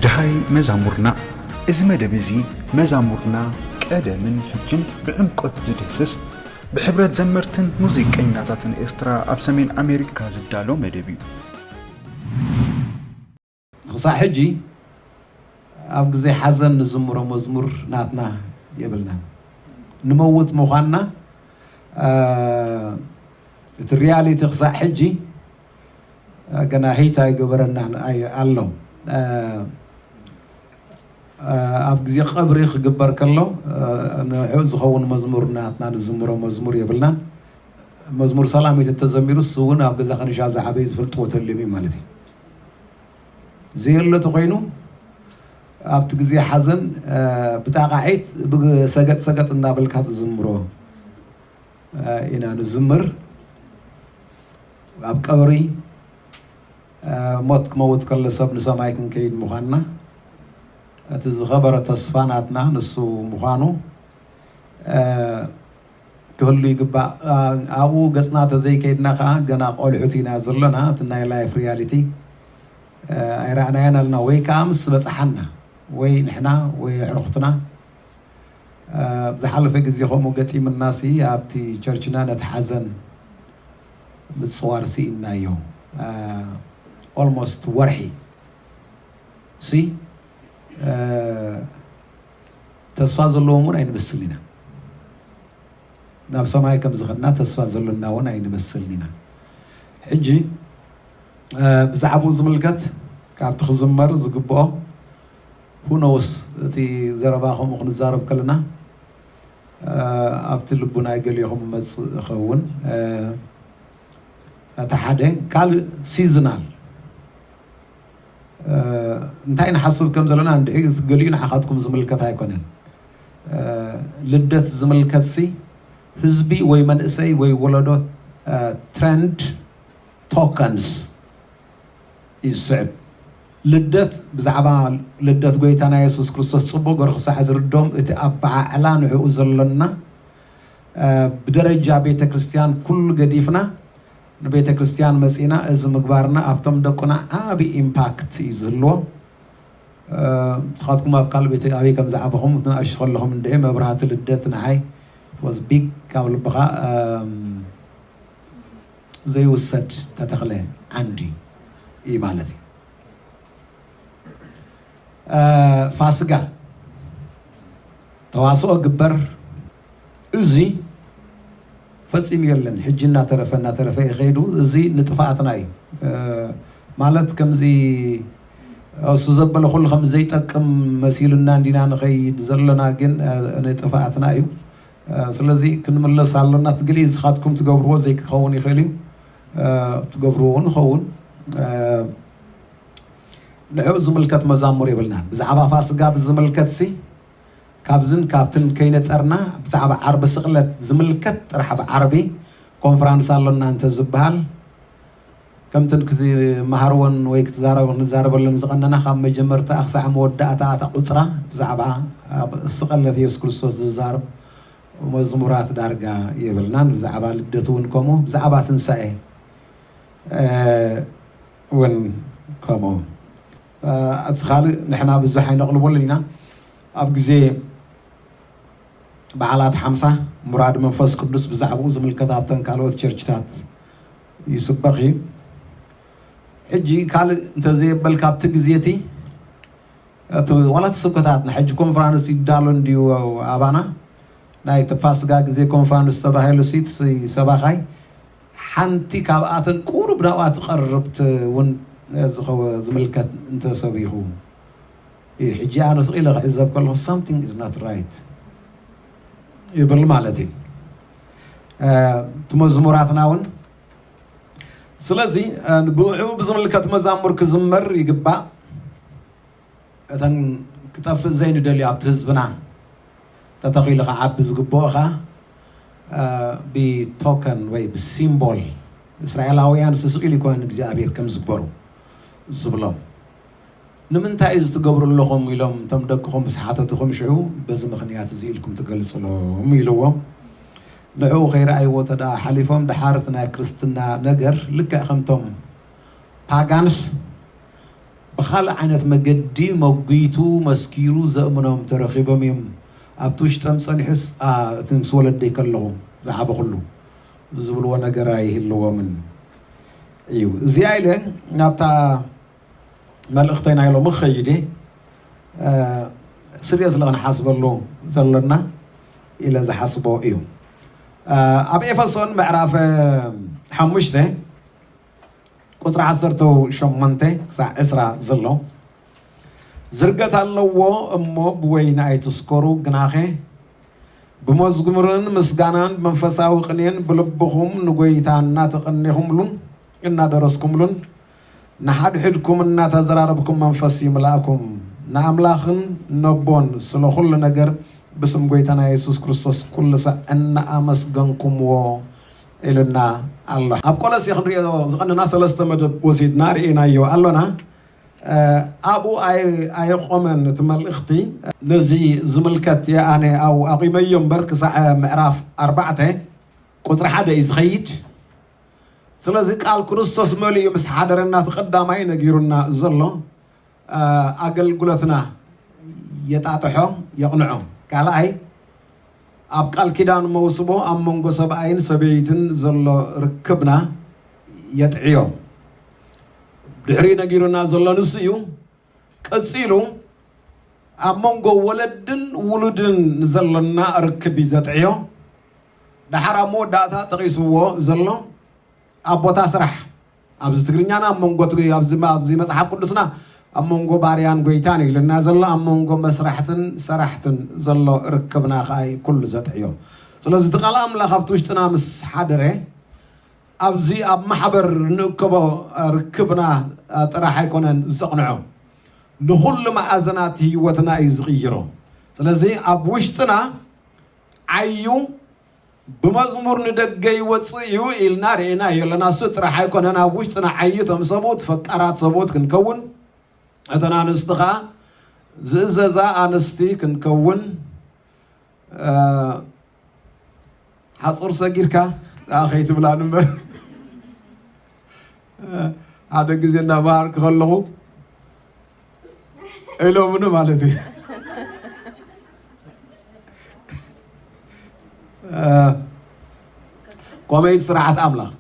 ደሃይ መዛሙርና። እዚ መደብ እዚ መዛሙርና ቀደምን ሕጅን ብዕምቆት ዝድህስስ፣ ብሕብረት ዘመርትን ሙዚቀኛታትን ኤርትራ ኣብ ሰሜን ኣሜሪካ ዝዳሎ መደብ እዩ። ክሳዕ ሕጂ ኣብ ግዜ ሓዘን ንዝምሮ መዝሙር ናትና የብልናን። ንመውት ምዃንና፣ እ፣ እቲ ሪያሊቲ ክሳዕ ሕጂ፣ እ፣ ገና ህይት ኣይገበረናን ኣይ-፣ ኣሎ። እ፣ እ፣ ኣብ ግዜ ቀብሪ ክግበር ከሎ፣ እ፣ ንዕኡ ዝኸውን መዝሙር ናትና ንዝምሮ መዝሙር የብልናን። መዝሙር ሰላም እዩ ተዘሚሩ፣ እሱ እውን ኣብ ገዛ ከንሻ ዝዓበዩ ዝፈልጥዎ ተልዮም እዩ ማለት እዩ። ዘየሎ ተኾይኑ ኣብቲ ግዜ ሓዘን፣ እ፣ ብጣቓዒት ብሰገጥ ሰገጥ እናበልካ ትዝምሮ፣ እ፣ ኢና ንዝምር። ኣብ ቀብሪ፣ እ፣ ሞት ክመውት ከሎ ሰብ ንሰማይ ክንከይድ ምዃንና፣ እቲ ዝኸበረ ተስፋ ናትና ንሱ ምዃኑ፣ እ፣ ክህሉ ይግባእ። እ፣ ኣብኡ ገጽና ተዘይከይድና ከኣ ገና ቆልዑት ኢና ዘሎና። እቲ ናይ ላይፍ ሪያሊቲ፣ እ፣ ኣይረኣናዮን ኣለና፣ ወይ ከኣ ምስ በጽሓና፣ ወይ ንሕና ወይ ኣዕሩኽትና። እ፣ ዝሓለፈ ግዜ ከምኡ ገጢምና ሲ ኣብቲ ቸርችና ነቲ ሓዘን ምጽዋር ስኢንናዮ። እ፣ ኦልሞስት ወርሒ ሲ፣ እ፣ ተስፋ ዘለዎም እውን ኣይንመስልን ኢና። ናብ ሰማይ ከም ዝኸድና ተስፋ ዘሎና እውን ኣይንመስልን ኢና። ሕጂ፣ እ፣ ብዛዕባኡ ዝምልከት ካብቲ ክዝመር ዝግብኦ፣ ሁኖውስ፣ እቲ ዘረባ ከምኡ ክንዛረብ ከለና፣ እ፣ ኣብቲ ልቡና ገሊኹም መጽእ ይኸውን። እ፣ እቲ ሓደ ካልእ ሲዝናል፣ እ፣ እንታይ ንሓስብ ከም ዘለና እንድዒ፣ ገሊኡ ንዓኻትኩም ዝምልከት ኣይኮነን። እ፣ ልደት ዝምልከትሲ ህዝቢ ወይ መንእሰይ ወይ ወለዶ፣ እ፣ ትረንድ ቶከንስ እዩ ዝስዕብ። ልደት፣ ብዛዕባ ልደት ጎይታና የሱስ ክርስቶስ ጽቡቕ ገይሩ ክሳዕ ዝርዶም፣ እቲ ኣበዓዕላ ንዕኡ ዘሎና፣ እ፣ ብደረጃ ቤተ ክርስቲያን ኩሉ ገዲፍና ንቤተ ክርስቲያን መጺና፣ እዚ ምግባርና ኣብቶም ደቁና ዓቢ ኢምፓክት እዩ ዝህልዎ። እ፣ ንስኻትኩም ኣብ ካልእ ቤተ፣ ኣበይ ከም ዝዓበኹም፣ እቲ ንኣሽቱ ከለኹም እንድዒ መብራህቲ ልደት ንዓይ፣ it was big፣ ካብ ልብኻ፣ እም፣ ዘይውሰድ ተተኽለ ዓንዲ እዩ ማለት እዩ። እ፣ ፋስጋ ተዋስኦ ግበር። እዚ ፈጺሙ የለን። ሕጂ እናተረፈ እናተረፈ እዩ ከይዱ። እዚ ንጥፍኣትና እዩ። እ፣ ማለት ከምዚ እሱ ዘበለ ኩሉ ከም ዘይጠቅም መሲሉና እንዲና ንኸይድ ዘለና፣ ግን፣ እ፣ ንጥፍኣትና እዩ። እ፣ ስለዚ ክንምለስ ኣሎና። እቲ ገሊኡ ንስኻትኩም ትገብርዎ ዘይክኸውን ይኽእል እዩ። እ፣ ትገብርዎ እውን ይኸውን። እ፣ ንዕኡ ዝምልከት መዛሙር የብልናን። ብዛዕባ ፋስጋ ብዝምልከት ሲ ካብዝን ካብትን ከይነጠርና፣ ብዛዕባ ዓርቢ ስቕለት ዝምልከት ጥራሕ ኣብ ዓርቢ ኮንፈራንስ ኣሎና እንተ ዝበሃል፣ ከምትን ክትመሃርዎን ወይ ክትዛረብ-፣ ክንዛረበለን ዝቐነና ካብ መጀመርታ ክሳዕ መወዳእታ እታ ቁጽራ ብዛዕባ ኣብ ስቕለት የሱስ ክርስቶስ ዝዛረብ መዝሙራት ዳርጋ የብልናን። ብዛዕባ ልደት እውን ከምኡ፣ ብዛዕባ ትንሳኤ፣ እ፣ እውን ከምኡ። እ፣ እቲ ካልእ ንሕና ብዙሕ ኣይነቕልበሉን ኢና። ኣብ ግዜ በዓላት ሓምሳ ሙራድ መንፈስ ቅዱስ ብዛዕባኡ ዝምልከት ኣብተን ካልኦት ቸርችታት ይስበኽ እዩ። ሕጂ ካልእ እንተዘየበልካ ኣብቲ ግዜ እቲ፣ እቲ ዋላ እቲ ስብከታትና ሕጂ ኮንፈራንስ ይዳሎ እንድዩ ኣባና፣ ናይ ፋስጋ ግዜ ኮንፈራንስ ተባሂሉ ሲ፣ እቲ ሰባኻይ ሓንቲ ካብኣተን ቁሩብ ናብኣ ትቐርብ ት-፣ እውን ዝኸወ-፣ ዝምልከት እንተሰቢኹ እዩ። ሕጂ ኣነ ስቕ ኢለ ክዕዘብ ከለኹ፣ something is not right ይብል ማለት እዩ። እ፣ እቲ መዝሙራትና እውን፣ ስለዚ፣ እ፣ ብኡ ብዝምልከት መዛሙር ክዝመር ይግባእ። እተን ክጠፍእ ዘይንደልዮ ኣብቲ ህዝብና ተተኺሉ ክዓቢ ዝግብኦ ኸኣ፣ እ፣ ብቶከን ወይ ብሲምቦል፣ እስራኤላውያን ስስቕ ኢሉ ይኮነ ንእግዚኣብሔር ከም ዝግበሩ ዝብሎም። ንምንታይ እዩ እዚ ትገብሩ ኣለኹም ኢሎም እቶም ደቅኹም ምስ ሓተትኹም፣ ሽዑ በዚ ምኽንያት እዚ ኢልኩም ትገልጽሎም ኢልዎም። ንዕኡ ከይረኣይዎ ተደኣ ሓሊፎም፣ ድሓር እቲ ናይ ክርስትና ነገር ልክዕ ከምቶም ፓጋንስ ብኻልእ ዓይነት መገዲ መጒቱ መስኪሩ ዘእምኖም ተረኺቦም እዮም። ኣብቲ ውሽጠም ጸኒሑስ፣ ኣ፣ እቲ ምስ ወለደይ ከለኹ ዝዓበኹሉ ዝብልዎ ነገር ኣይህልዎምን እዩ። እዚኣ ኢለ ናብታ መልእኽተይ ናይ ሎሚ ክኸይድ እየ። እ፣ ስሪየስ ለኽንሓስበሉ ዘሎና ኢለ ዝሓስቦ እዩ። እ፣ ኣብ ኤፌሶን ምዕራፍ ሓሙሽተ ቁጽሪ ዓሰርተ ሸሞንተ ክሳዕ ዕስራ ዘሎ፣ ዝርገት ኣለዎ እሞ ብወይኒ ኣይትስከሩ፣ ግናኸ ብመዝሙርን ምስጋናን ብመንፈሳዊ ቅኔን ብልብኹም ንጎይታ እናተቐኔኹምሉን እናደረስኩምሉን ንሓድሕድኩም እናተዘራረብኩም መንፈስ ይምላእኩም። ንኣምላኽን ነቦን ስለ ኩሉ ነገር ብስም ጎይታና የሱስ ክርስቶስ ኩሉ ሳዕ እናኣመስገንኩምዎ ኢሉና ኣሎ። ኣብ ቆሎሴ ክንሪኦ ዝቐነና ሰለስተ መደብ ወሲድና ርኢናዮ ኣሎና። እ፣ ኣብኡ ኣይ-፣ ኣየቆመን እቲ መልእኽቲ። ነዚ ዝምልከት የኣነ ኣብኡ ኣቑመዮ እምበር ክሳዕ ምዕራፍ ኣርባዕተ ቁጽሪ ሓደ እዩ ዝኸይድ። ስለዚ ቃል ክርስቶስ መሊኡ ምስ ሓደረና እቲ ቀዳማይ ነጊሩና ዘሎ፣ እ፣ ኣገልግሎትና የጣጥሖ፣ የቕንዖ። ካልኣይ ኣብ ቃል ኪዳን መውስቦ ኣብ መንጎ ሰብኣይን ሰበይትን ዘሎ ርክብና የጥዕዮ። ድሕሪ ነጊሩና ዘሎ ንሱ እዩ። ቀጺሉ ኣብ መንጎ ወለድን ውሉድን ዘሎና ርክብ እዩ ዘጥዕዮ። ደሓር ኣብ መወዳእታ ጠቒስዎ ዘሎ ኣብ ቦታ ስራሕ፣ ኣብዚ ትግርኛና ኣብ መንጎ ትግ-፣ ኣብዚ፣ ኣብዚ መጽሓፍ ቅዱስና ኣብ መንጎ ባርያን ጎይታን እዩ ኢልና ዘሎ፣ ኣብ መንጎ መስራሕትን ሰራሕትን ዘሎ ርክብና ከኣ እዩ ኩሉ ዘጥዕዮ። ስለዚ እቲ ቃል ኣምላኽ ኣብቲ ውሽጥና ምስ ሓደረ፣ ኣብዚ ኣብ ማሕበር ንእከቦ ርክብና ጥራሕ ኣይኮነን ዘቕንዖ፣ ንኹሉ መኣዘናት ህይወትና እዩ ዝቕይሮ። ስለዚ ኣብ ውሽጥና ዓዩ ብመዝሙር ንደገ ይወጽእ እዩ ኢልና ርኢና ኣለና። እሱ ጥራሕ ኣይኮነን፣ ኣብ ውሽጥና ዓዩ እቶም ሰብኡት ፈቃራት ሰብኡት ክንከውን፣ እተን ኣንስቲ ኸኣ ዝእዘዛ ኣንስቲ ክንከውን፣ እ፣ ሓጹር ሰጊርካ ደኣ ከይትብላን እምበር፣ ሓደ ግዜ እናመሃርኩ ከለኹ ኢሎምኒ ማለት እዩ። እ፣ ኮመይት ስርዓት ኣምላኽ፣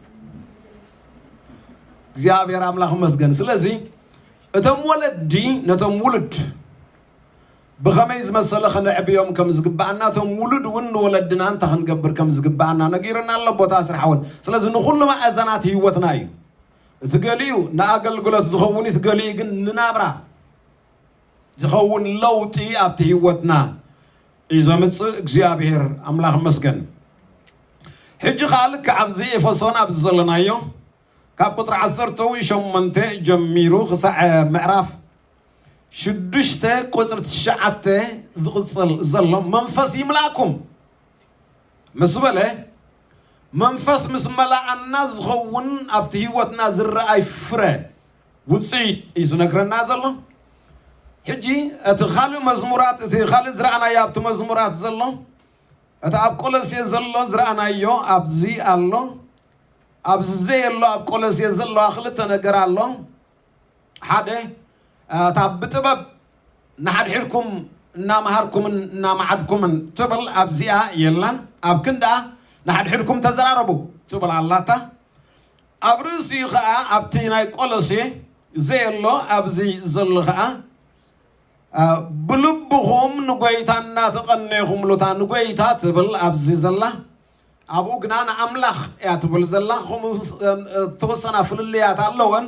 እግዚኣብሔር ኣምላኽ ይመስገን። ስለዚ እቶም ወለዲ ነቶም ውሉድ ብኸመይ ዝመሰለ ከነዕብዮም ከም ዝግብኣና፣ እቶም ውሉድ እውን ንወለድና እንታይ ክንገብር ከም ዝግብኣና ነጊሩና ኣሎ፣ ቦታ ስራሕ እውን። ስለዚ ንኹሉ መኣዘናት ህይወትና እዩ። እቲ ገሊኡ ንኣገልግሎት ዝኸውን እዩ፣ እቲ ገሊኡ ግን ንናብራ ዝኸውን ለውጢ ኣብቲ ህይወትና እዩ ዘምጽእ። እግዚኣብሔር ኣምላኽ ይመስገን። ሕጂ ኸኣ ልክዕ ኣብዚ ኤፌሶን ኣብዚ ዘለናዮ ካብ ቁጽሪ ዓሰርተ ሸሞንተ ጀሚሩ ክሳዕ ምዕራፍ ሽዱሽተ ቁጽሪ ትሽዓተ ዝቕጽል ዘሎ መንፈስ ይምላእኩም ምስ በለ፣ መንፈስ ምስ መላኣና ዝኸውን ኣብቲ ህይወትና ዝረኣይ ፍረ ውጽኢት እዩ ዝነግረና ዘሎ። ሕጂ እቲ ካልእ መዝሙራት፣ እቲ ካልእ ዝረኣናዮ ኣብቲ መዝሙራት ዘሎ፣ እቲ ኣብ ቆሎሴ ዘሎ ዝረኣናዮ ኣብዚ ኣሎ። ኣብዚ ዘየሎ ኣብ ቆሎሴ ዘለዋ ክልተ ነገር ኣሎ። ሓደ፣ እታ ብጥበብ ንሓድሕድኩም እናመሃርኩምን እናመዓድኩምን ትብል ኣብዚኣ የላን። ኣብ ክንዳ ንሓድሕድኩም ተዘራረቡ ትብል ኣላታ። ኣብ ርእሲኡ ኸኣ ኣብቲ ናይ ቆሎሴ ዘየሎ ኣብዚ ዘሎ ኸኣ፣ አ፣ ብልብኹም ንጎይታ እናተቐነኹምሉ፣ እታ ንጎይታ ትብል ኣብዚ ዘላ፣ ኣብኡ ግና ንኣምላኽ እያ ትብል ዘላ። ከምኡ ስ-፣ እ፣ እተወሰና ፍልልያት ኣለወን።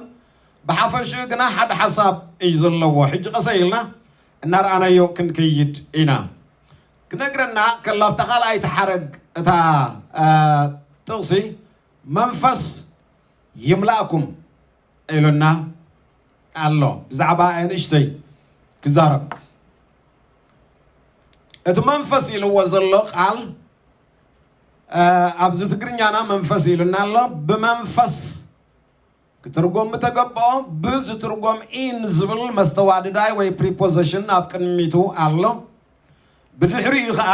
ብሓፈሽኡ ግና ሓደ ሓሳብ እዩ ዘለዎ። ሕጂ ቀሰ ኢልና እናረኣናዮ ክንከይድ ኢና። ክነግረና ከሎ ኣብታ ካልኣይቲ ሓረግ እታ፣ እ፣ ጥቕሲ መንፈስ ይምላእኩም ኢሉና ኣሎ። ብዛዕባ ኣያ ንእሽተይ ክዛረብ። እቲ መንፈስ ኢልዎ ዘሎ ቃል፣ እ፣ ኣብዚ ትግርኛና መንፈስ ኢሉና ኣሎ። ብመንፈስ ክትርጎም ምተገበኦ፣ ብዝትርጎም ኢን ዝብል መስተዋድዳይ ወይ ፕሪፖዚሽን ኣብ ቅድሚቱ ኣሎ። ብድሕሪኡ ኸኣ፣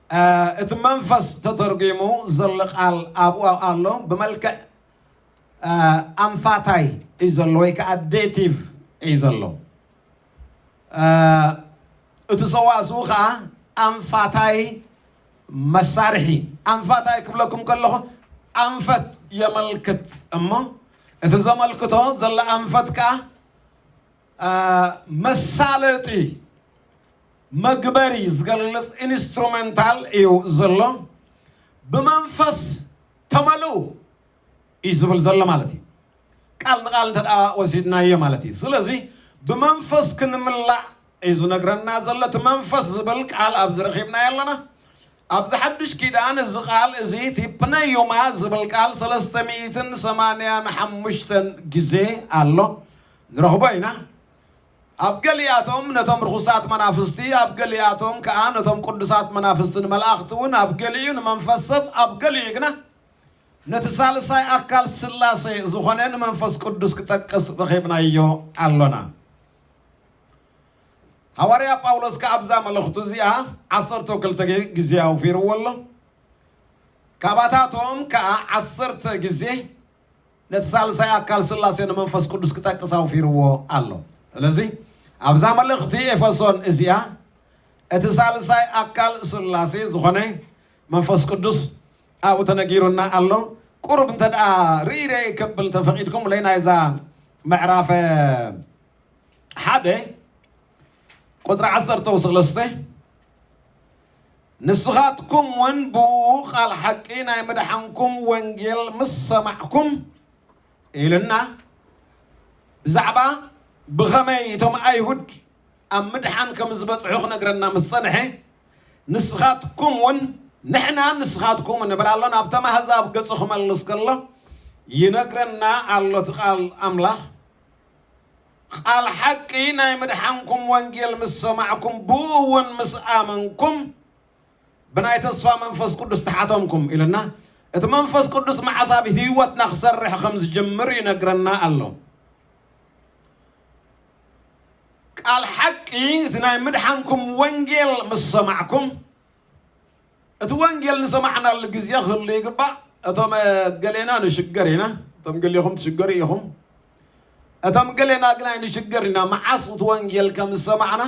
እ፣ እቲ መንፈስ ተተርጒሙ ዘሎ ቃል ኣብኡ ኣሎ። ብመልክዕ ኣንፋታይ እዩ ዘሎ ወይ ከዓ ዴቲቭ እዩ ዘሎ። እቲ ሰዋስው ከዓ ኣንፋታይ መሳርሒ። ኣንፋታይ ክብለኩም ከለኹ ኣንፈት የመልክት እሞ እቲ ዘመልክቶ ዘሎ ኣንፈት ከዓ መሳለጢ መግበሪ ዝገልጽ ኢንስትሩመንታል እዩ ዘሎ። ብመንፈስ ተመልኡ እዩ ዝብል ዘሎ ማለት እዩ። ቃል ንቃል እንተ ደኣ ወሲድናዮ ማለት እዩ። ስለዚ ብመንፈስ ክንምላእ እዩ ዝነግረና ዘሎ። እቲ መንፈስ ዝብል ቃል ኣብዚ ረኺብናዮ ኣለና። ኣብዚ ሓድሽ ኪዳን እዚ ቃል እዚ እቲ ፕነዩማ ዝብል ቃል ሰለስተ ሚእትን ሰማንያን ሓሙሽተን ግዜ ኣሎ። ንረኽቦ ኢና። ኣብ ገሊኣቶም ነቶም ርኹሳት መናፍስቲ፣ ኣብ ገሊኣቶም ከኣ ነቶም ቅዱሳት መናፍስቲ ንመላእኽቲ እውን፣ ኣብ ገሊኡ ንመንፈስ ሰብ፣ ኣብ ገሊኡ ግና ነቲ ሳልሳይ ኣካል ስላሴ ዝኾነ ንመንፈስ ቅዱስ ክጠቅስ ረኺብናዮ ኣሎና። ሃዋርያ ጳውሎስ ከኣ ኣብዛ መልእኽቱ እዚኣ ዓሰርተ ክልተ ግዜ ኣውፊርዎ ኣሎ። ካባታቶም ከኣ ዓሰርተ ግዜ ነቲ ሳልሳይ ኣካል ስላሴ ንመንፈስ ቅዱስ ክጠቅስ ኣውፊርዎ ኣሎ። ስለዚ ኣብዛ መልእኽቲ ኤፌሶን እዚኣ እቲ ሳልሳይ ኣካል ስላሴ ዝኾነ መንፈስ ቅዱስ ኣብኡ ተነጊሩና ኣሎ። ቁሩብ እንተ ደኣ ርእይ ርእይ ከብል እንተፈቒድኩምለይ ናይዛ ምዕራፍ ሓደ ቁጽሪ ዓሰርተ ወሰለስተ፣ ንስኻትኩም እውን ብኡ ቃል ሓቂ ናይ ምድሓንኩም ወንጌል ምስ ሰማዕኩም ኢልና ብዛዕባ ብኸመይ እቶም ኣይሁድ ኣብ ምድሓን ከም ዝበጽሑ ክነግረና ምስ ጸንሐ፣ ንስኻትኩም እውን ንሕና ንስኻትኩም ንብል ኣሎ። ናብቶም ኣህዛብ ገጹ ክመልስ ከሎ ይነግረና ኣሎ እቲ ቃል ኣምላኽ። ቃል ሓቂ ናይ ምድሓንኩም ወንጌል ምስ ሰማዕኩም ብኡ እውን ምስ ኣመንኩም ብናይ ተስፋ መንፈስ ቅዱስ ተሓተምኩም ኢልና እቲ መንፈስ ቅዱስ መዓስ ኣብ ህይወትና ክሰርሕ ከም ዝጅምር ይነግረና ኣሎ። ቃል ሓቂ እቲ ናይ ምድሓንኩም ወንጌል ምስ ሰማዕኩም እቲ ወንጌል ንሰማዕናሉ ግዜ ክህሉ ይግባእ። እቶም ገሌና ንሽገር ኢና፣ እቶም ገሌኹም ትሽገሩ ኢኹም። እቶም ገሌና ግን ኣይንሽገር ኢና። መዓስ እቲ ወንጌል ከም ዝሰማዕና፣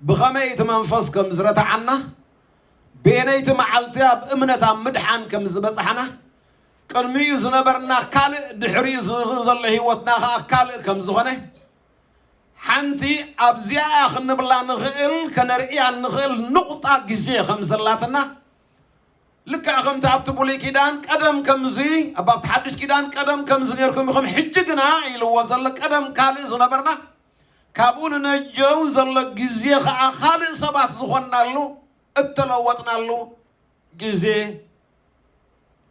ብኸመይ እቲ መንፈስ ከም ዝረትዓና፣ በየነይቲ መዓልቲ ኣብ እምነት ኣብ ምድሓን ከም ዝበጻሕና፣ ቅድሚኡ ዝነበርና ካልእ፣ ድሕሪኡ ዝ- ዘሎ ህይወትና ኸዓ ካልእ ከም ዝኾነ፣ ሓንቲ ኣብዚኣ ክንብላ ንኽእል፣ ከነርእያ ንኽእል ንቑጣ ግዜ ከም ዘላትና፣ ልክዕ ከምቲ ኣብቲ ብሉይ ኪዳን ቀደም ከምዚ፣ ኣብ ኣብቲ ሓድሽ ኪዳን ቀደም ከምዚ ነርኩም ኢኹም፣ ሕጂ ግና ኢልዎ ዘሎ ቀደም ካልእ ዝነበርና፣ ካብኡ ንነጀው ዘሎ ግዜ ኸዓ ካልእ ሰባት ዝኾንናሉ፣ እተለወጥናሉ ግዜ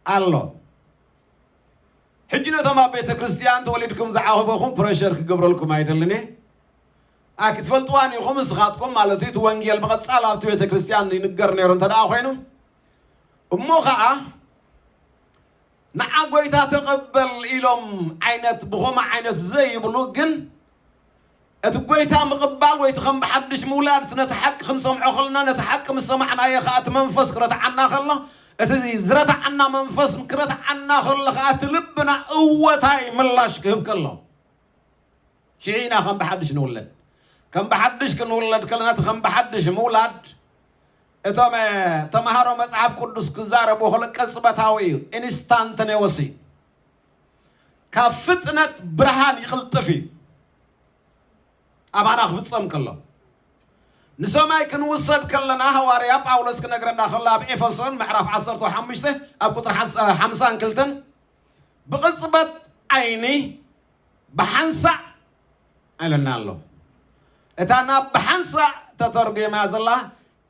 ኣሎ። ሕጂ ነቶም ኣብ ቤተ ክርስቲያን ተወሊድኩም ዝዓኸበኹም ፕረሸር ክገብረልኩም ኣይደልን እየ። ኣይ ክትፈልጥዋን ኢኹም ንስኻትኩም ማለት እዩ። እቲ ወንጌል ብቐጻል ኣብቲ ቤተ ክርስቲያን ይንገር ነይሩ እንተ ደኣ ኮይኑ፣ እሞ ኸዓ ንዓ ጐይታ ተቐበል ኢሎም ዓይነት ብኸምኡ ዓይነት ዘይብሉ፣ ግን እቲ ጐይታ ምቕባል ወይ እቲ ከም ብሓድሽ ምውላድ ነቲ ሓቂ ክንሰምዖ ከለና፣ ነቲ ሓቂ ምስ ሰማዕናዮ ኸዓ እቲ መንፈስ ክረትዓና ከሎ፣ እቲ ዝረትዓና መንፈስ ክረትዓና ከሎ ኸዓ እቲ ልብና እወታይ ምላሽ ክህብ ከሎ፣ ሽዑ ኢና ከም ብሓድሽ ንውለድ። ከም ብሓድሽ ክንውለድ ከለና፣ እቲ ከም ብሓድሽ ምውላድ እቶም ተምሃሮ መጽሓፍ ቅዱስ ክዛረቡ ከሎ ቅጽበታዊ እዩ፣ ኢንስታንተኔወስ እዩ። ካብ ፍጥነት ብርሃን ይቕልጥፍ እዩ ኣባና ክፍጸም ከሎ። ንሰማይ ክንውሰድ ከለና ሃዋርያ ጳውሎስ ክነግረና ከሎ ኣብ ኤፌሶን ምዕራፍ ዓሰርተ ሓሙሽተ ኣብ ቁጽሪ ሓምሳን ክልተን ብቕጽበት ዓይኒ ብሓንሳእ ኣይለና ኣሎ። እታ ናብ ብሓንሳእ ተተርጒማ ዘላ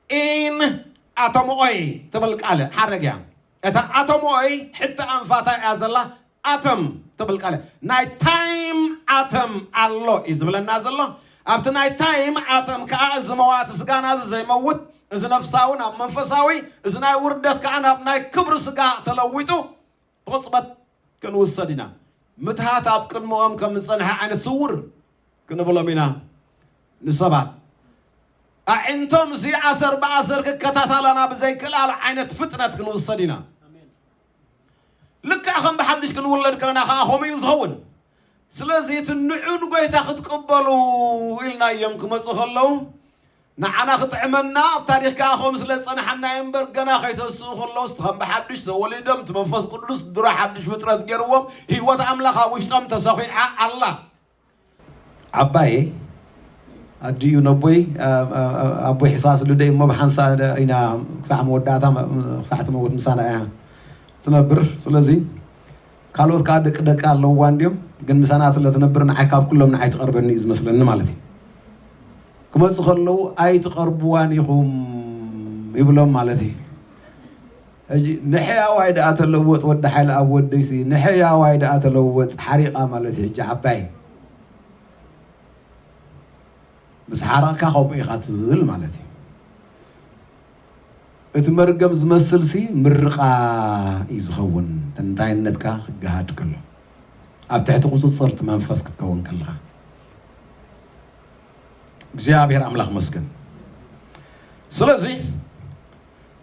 ኢን ኣቶምኦይ ትብል ቃል ሓረግ እያ። እታ ኣቶምኦይ ሕቲ ኣንፋታ እያ ዘላ ኣተም ትብል ቃል እያ። ናይ ታይም ኣተም ኣሎ እዩ ዝብለና ዘሎ። ኣብቲ ናይ ታይም ኣተም ከዓ እዚ መዋቲ ስጋና እዚ ዘይመውት፣ እዚ ነፍሳዊ ናብ መንፈሳዊ፣ እዚ ናይ ውርደት ከዓ ናብ ናይ ክብሪ ስጋ ተለዊጡ ብቕጽበት ክንውሰድ ኢና። ምትሃት ኣብ ቅድምኦም ከም ዝጸንሐ ዓይነት ስውር ክንብሎም ኢና ንሰባት። ኣዒንቶም እዚ ኣሰር ብኣሰር ክከታተላና ብዘይክእላል ዓይነት ፍጥነት ክንውሰድ ኢና። ልክዕ ከም ብሓድሽ ክንውለድ ከለና ከዓ ከምኡ እዩ ዝኸውን። ስለዚ እቲ ንዑ ንጎይታ ክትቅበሉ ኢልናዮም ክመፁ ከለዉ ንዓና ክጥዕመና፣ ኣብ ታሪኽ ከዓ ከምኡ ስለ ዝፀንሓና እዩ እምበር፣ ገና ከይተስኡ ከለዉ እቲ ከም ብሓድሽ ተወሊዶም እቲ መንፈስ ቅዱስ ድሮ ሓድሽ ፍጥረት ገይርዎም፣ ህይወት ኣምላኽ ኣብ ውሽጦም ተሰኺዓ ኣላ። ዓባየ ኣዲኡ ነቦይ ኣቦይ ሕሳስ ልደ እሞ ብሓንሳ ኢና ክሳዕ መወዳእታ ክሳዕ ትመውት ምሳና እያ ትነብር። ስለዚ ካልኦት ከዓ ደቂ ደቂ ኣለውዋ እንዲዮም፣ ግን ምሳና ስለ ትነብር ንዓይ ካብ ኩሎም ንዓይ ትቐርበኒ እዩ ዝመስለኒ ማለት እዩ። ክመፁ ከለዉ ኣይትቐርብዋን ኢኹም ይብሎም ማለት እዩ። ሕጂ ንሕያዋይ ደኣ ተለወጥ ወዲ ሓይለ ኣብ ወደይሲ ንሕያዋይ ደኣ ተለወጥ ሓሪቓ ማለት እዩ። ሕጂ ዓባይ ምስ ሓረቕካ ከምኡ ኢኻ ትብል ማለት እዩ። እቲ መርገም ዝመስልሲ ምርቓ እዩ ዝኸውን። ተንታይነትካ ክገሃድ ከሎ ኣብ ትሕቲ ቁፅፅር እቲ መንፈስ ክትከውን ከለኻ እግዚኣብሔር ኣምላኽ መስገን። ስለዚ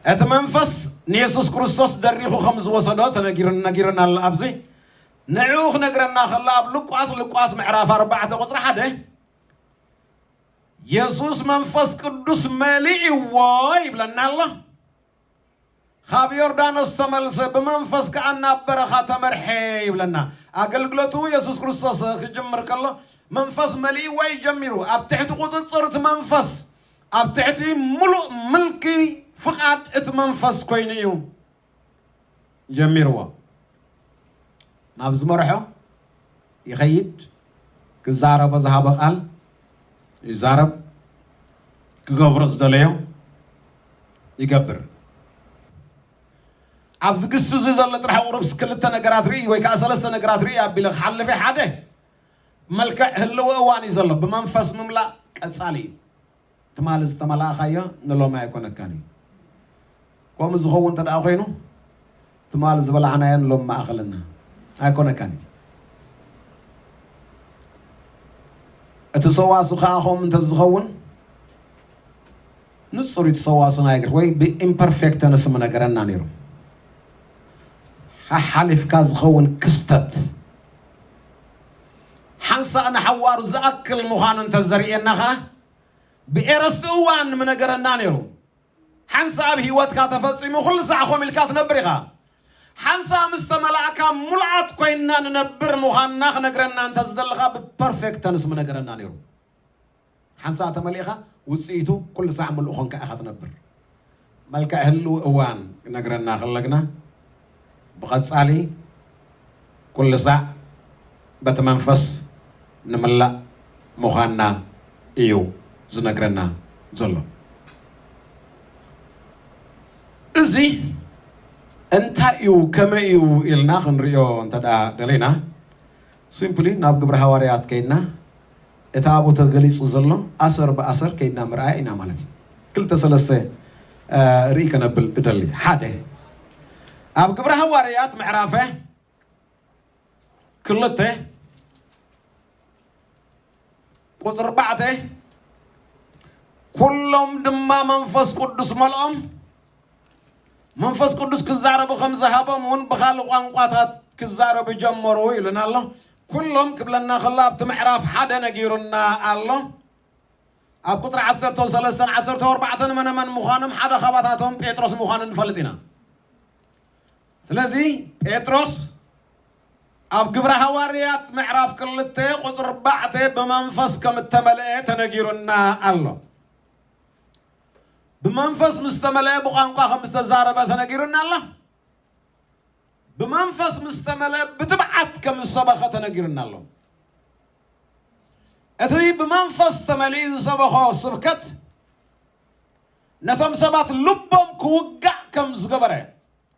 እቲ መንፈስ ንየሱስ ክርስቶስ ደሪኹ ከም ዝወሰዶ ተነጊሩ ነጊሩና ኣሎ። ኣብዚ ንዕኡ ክነግረና ከሎ ኣብ ሉቃስ ሉቃስ ምዕራፍ ኣርባዕተ ቁፅሪ ሓደ የሱስ መንፈስ ቅዱስ መሊእዎ ይብለና ኣሎ። ካብ ዮርዳኖስ ተመልሰ ብመንፈስ ከኣ ናብ በረኻ ተመርሐ ይብለና። ኣገልግሎቱ የሱስ ክርስቶስ ክጅምር ከሎ መንፈስ መሊእዎ እዩ ጀሚሩ። ኣብ ትሕቲ ቁፅፅር እቲ መንፈስ ኣብ ትሕቲ ሙሉእ ምልኪ ፍቓድ እቲ መንፈስ ኮይኑ እዩ ጀሚርዎ። ናብ ዝመርሖ ይኸይድ፣ ክዛረቦ ዝሃቦ ቃል ይዛረብ፣ ክገብሮ ዝደለዮ ይገብር። ኣብዚ ግሲ እዚ ዘሎ ጥራሕ ቁሩብ ክልተ ነገራት ርኢ ወይ ከዓ ሰለስተ ነገራት ርኢ ኣቢለ ክሓልፍ እየ። ሓደ መልክዕ ህልዊ እዋን እዩ ዘሎ። ብመንፈስ ምምላእ ቀጻሊ እዩ። ትማሊ ዝተመላእኻዮ ንሎሚ ኣይኮነካን እዩ። ከምኡ ዝኸውን እንተ ደኣ ኮይኑ ትማሊ ዝበላዕናዮ ንሎሚ ማእኸልና ኣይኮነካን እዩ። እቲ ሰዋሱ ከዓ ከምኡ እንተ ዝኸውን ንጹር እቲ ሰዋሱ ናይ ግር ወይ ብኢምፐርፌክት ተነስ ምነገረና ነይሩ። ሓሓሊፍካ ዝኸውን ክስተት ሓንሳእ ንሓዋሩ ዝኣክል ምዃኑ እንተ ዘርእየና ኸዓ ብኤረስቲ እዋን ምነገረና ነይሩ። ሓንሳእ ኣብ ህይወትካ ተፈጺሙ ኩሉ ሳዕ ኮም ኢልካ ትነብር ኢኻ። ሓንሳእ ምስ ተመላእካ ሙሉኣት ኮይንና ንነብር ምዃንና ክነግረና እንተ ዝደለኻ ብፐርፌክት ተንስ ምነገረና ነይሩ። ሓንሳእ ተመሊእኻ ውጽኢቱ ኩሉ ሳዕ ምሉእ ኾንካ ኢኻ ትነብር። መልክዕ ህልው እዋን ክነግረና ከለግና ብቐጻሊ ኩሉ ሳዕ በቲ መንፈስ ንምላእ ምዃንና እዩ ዝነግረና ዘሎ። እዚ እንታይ እዩ ከመይ እዩ ኢልና ክንሪኦ እንተ ደኣ ደሊና ሲምፕሊ ናብ ግብረ ሃዋርያት ከይድና እቲ ኣብኡ ተገሊጹ ዘሎ ኣሰር ብኣሰር ከይድና ምርኣይ ኢና ማለት እዩ። ክልተ ሰለስተ ርኢ ከነብል እደሊ። ሓደ ኣብ ግብረ ሃዋርያት ምዕራፈ ክልተ ቁፅሪ ኣርባዕተ ኩሎም ድማ መንፈስ ቅዱስ መልኦም መንፈስ ቅዱስ ክዛረቡ ከም ዝሃቦም እውን ብኻልእ ቋንቋታት ክዛረቡ ጀመሩ ይብለና ኣሎ። ኩሎም ክብለና ከሎ ኣብቲ ምዕራፍ ሓደ ነጊሩና ኣሎ። ኣብ ቁፅሪ ዓሰርተ ሰለስተን ዓሰርተ ኣርባዕተን መነመን ምዃኖም ሓደ ካባታቶም ጴጥሮስ ምዃኑ ንፈልጥ ኢና። ስለዚ ጴጥሮስ ኣብ ግብረ ሃዋርያት ምዕራፍ ክልተ ቁፅሪ ኣርባዕተ ብመንፈስ ከም እተመልአ ተነጊሩና ኣሎ። ብመንፈስ ምስ ተመልአ ብቋንቋ ከም ዝተዛረበ ተነጊሩና ኣሎ። ብመንፈስ ምስ ተመልአ ብትብዓት ከም ዝሰበኸ ተነጊሩና ኣሎ። እቲ ብመንፈስ ተመሊኡ ዝሰበኾ ስብከት ነቶም ሰባት ልቦም ክውጋእ ከም ዝገበረ፣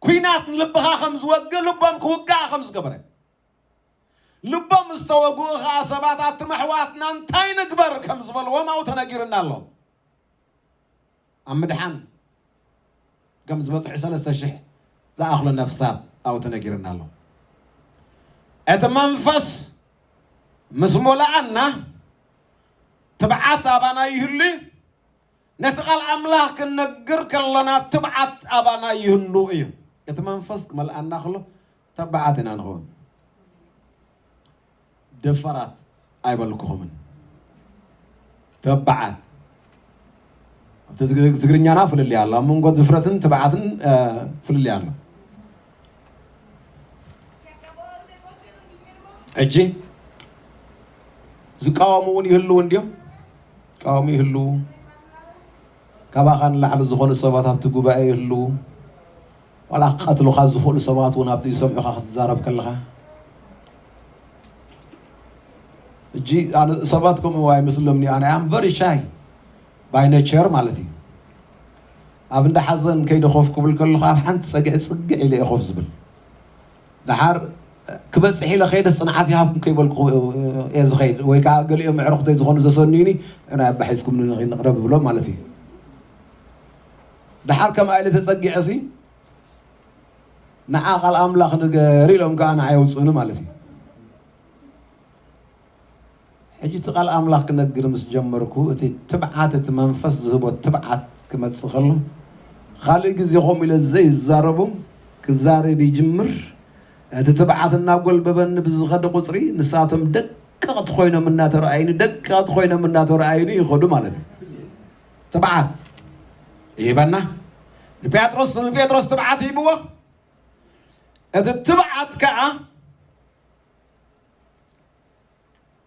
ኲናት ንልብኻ ከም ዝወግእ ልቦም ክውጋእ ከም ዝገበረ፣ ልቦም ዝተወግኡ ኸዓ ሰባት ኣትም ኣሕዋትና እንታይ ንግበር ከም ዝበልዎም ኣብኡ ተነጊሩና ኣሎ። ኣብ ምድሓን ከም ዝበፅሑ ሰለስተ ሽሕ ዝኣኽሉ ነፍሳት ኣብኡ ተነጊሩና ኣሎ። እቲ መንፈስ ምስ ሞላኣና ትብዓት ኣባና ይህሉ እዩ። ነቲ ቃል ኣምላኽ ክንነግር ከለና ትብዓት ኣባና ይህሉ እዩ። እቲ መንፈስ ክመልኣና ከሎ ተባዓት ኢና ንኸውን። ደፋራት ኣይበልኩኹምን። ተባዓት። ኣብቲ ትግ-፣ ትግርኛና ፍልልይ ኣሎ። ኣብ መንጎ ድፍረትን ትብዓትን፣ እ፣ ፍልልይ ኣሎ። ሕጂ ዝቃወሙ እውን ይህልዉ እንድዮም። ዝቃወሙ ይህልዉ። ካባኻ ንላዕሊ ዝኾኑ ሰባት ኣብቲ ጉባኤ ይህልዉ። ዋላ ክቐትሉኻ ዝኽእሉ ሰባት እውን ኣብቲ ዝሰምዑኻ ክትዛረብ ከለኻ። ሕጂ ኣነ ሰባት ከምኡ ኣይመስለምኒ። ኣነ I'm very shy by nature ማለት እዩ። ኣብ እንዳ ሓዘን ከይደ ኮፍ ክብል ከለኹ ኣብ ሓንቲ ጸግዒ ጽግዕ ኢለ እየ ኮፍ ዝብል። ደሓር ክበጽሕ ኢለ ከይደ ጽንዓት ይሃብኩም ከይበልኩ እየ ዝኸይድ። ወይ ከዓ ገሊኦም ኣዕሩኽተይ ዝኾኑ ዘሰንዩኒ፣ "ንዓይ ኣባ ሒዝኩምኒ ንኺድ ንቕረብ" እብሎም ማለት እዩ። ደሓር ከምኣ ኢለ ተጸጊዐ ሲ፣ "ንዓ ቃል ኣምላኽ ንገር" ኢሎም ከዓ ንዓ የውጽኡኒ ማለት እዩ። ሕጂ እቲ ቃል ኣምላኽ ክነግር ምስ ጀመርኩ፣ እቲ ትብዓት፣ እቲ መንፈስ ዝህቦ ትብዓት ክመጽእ ከሎ፣ ካልእ ግዜ ከምኡ ኢለ ዘይዛረቦም ክዛረብ ይጅምር። እቲ ትብዓት እናጎልበበኒ ብዝኸደ ቁጽሪ፣ ንሳቶም ደቀቕቲ ኮይኖም እናተረኣዩኒ፣ ደቀቕቲ ኮይኖም እናተረኣዩኒ ይኸዱ ማለት እዩ። ትብዓት ይህበና። ንጴጥሮስ፣ ንጴጥሮስ ትብዓት ይህብዎ። እቲ ትብዓት ከኣ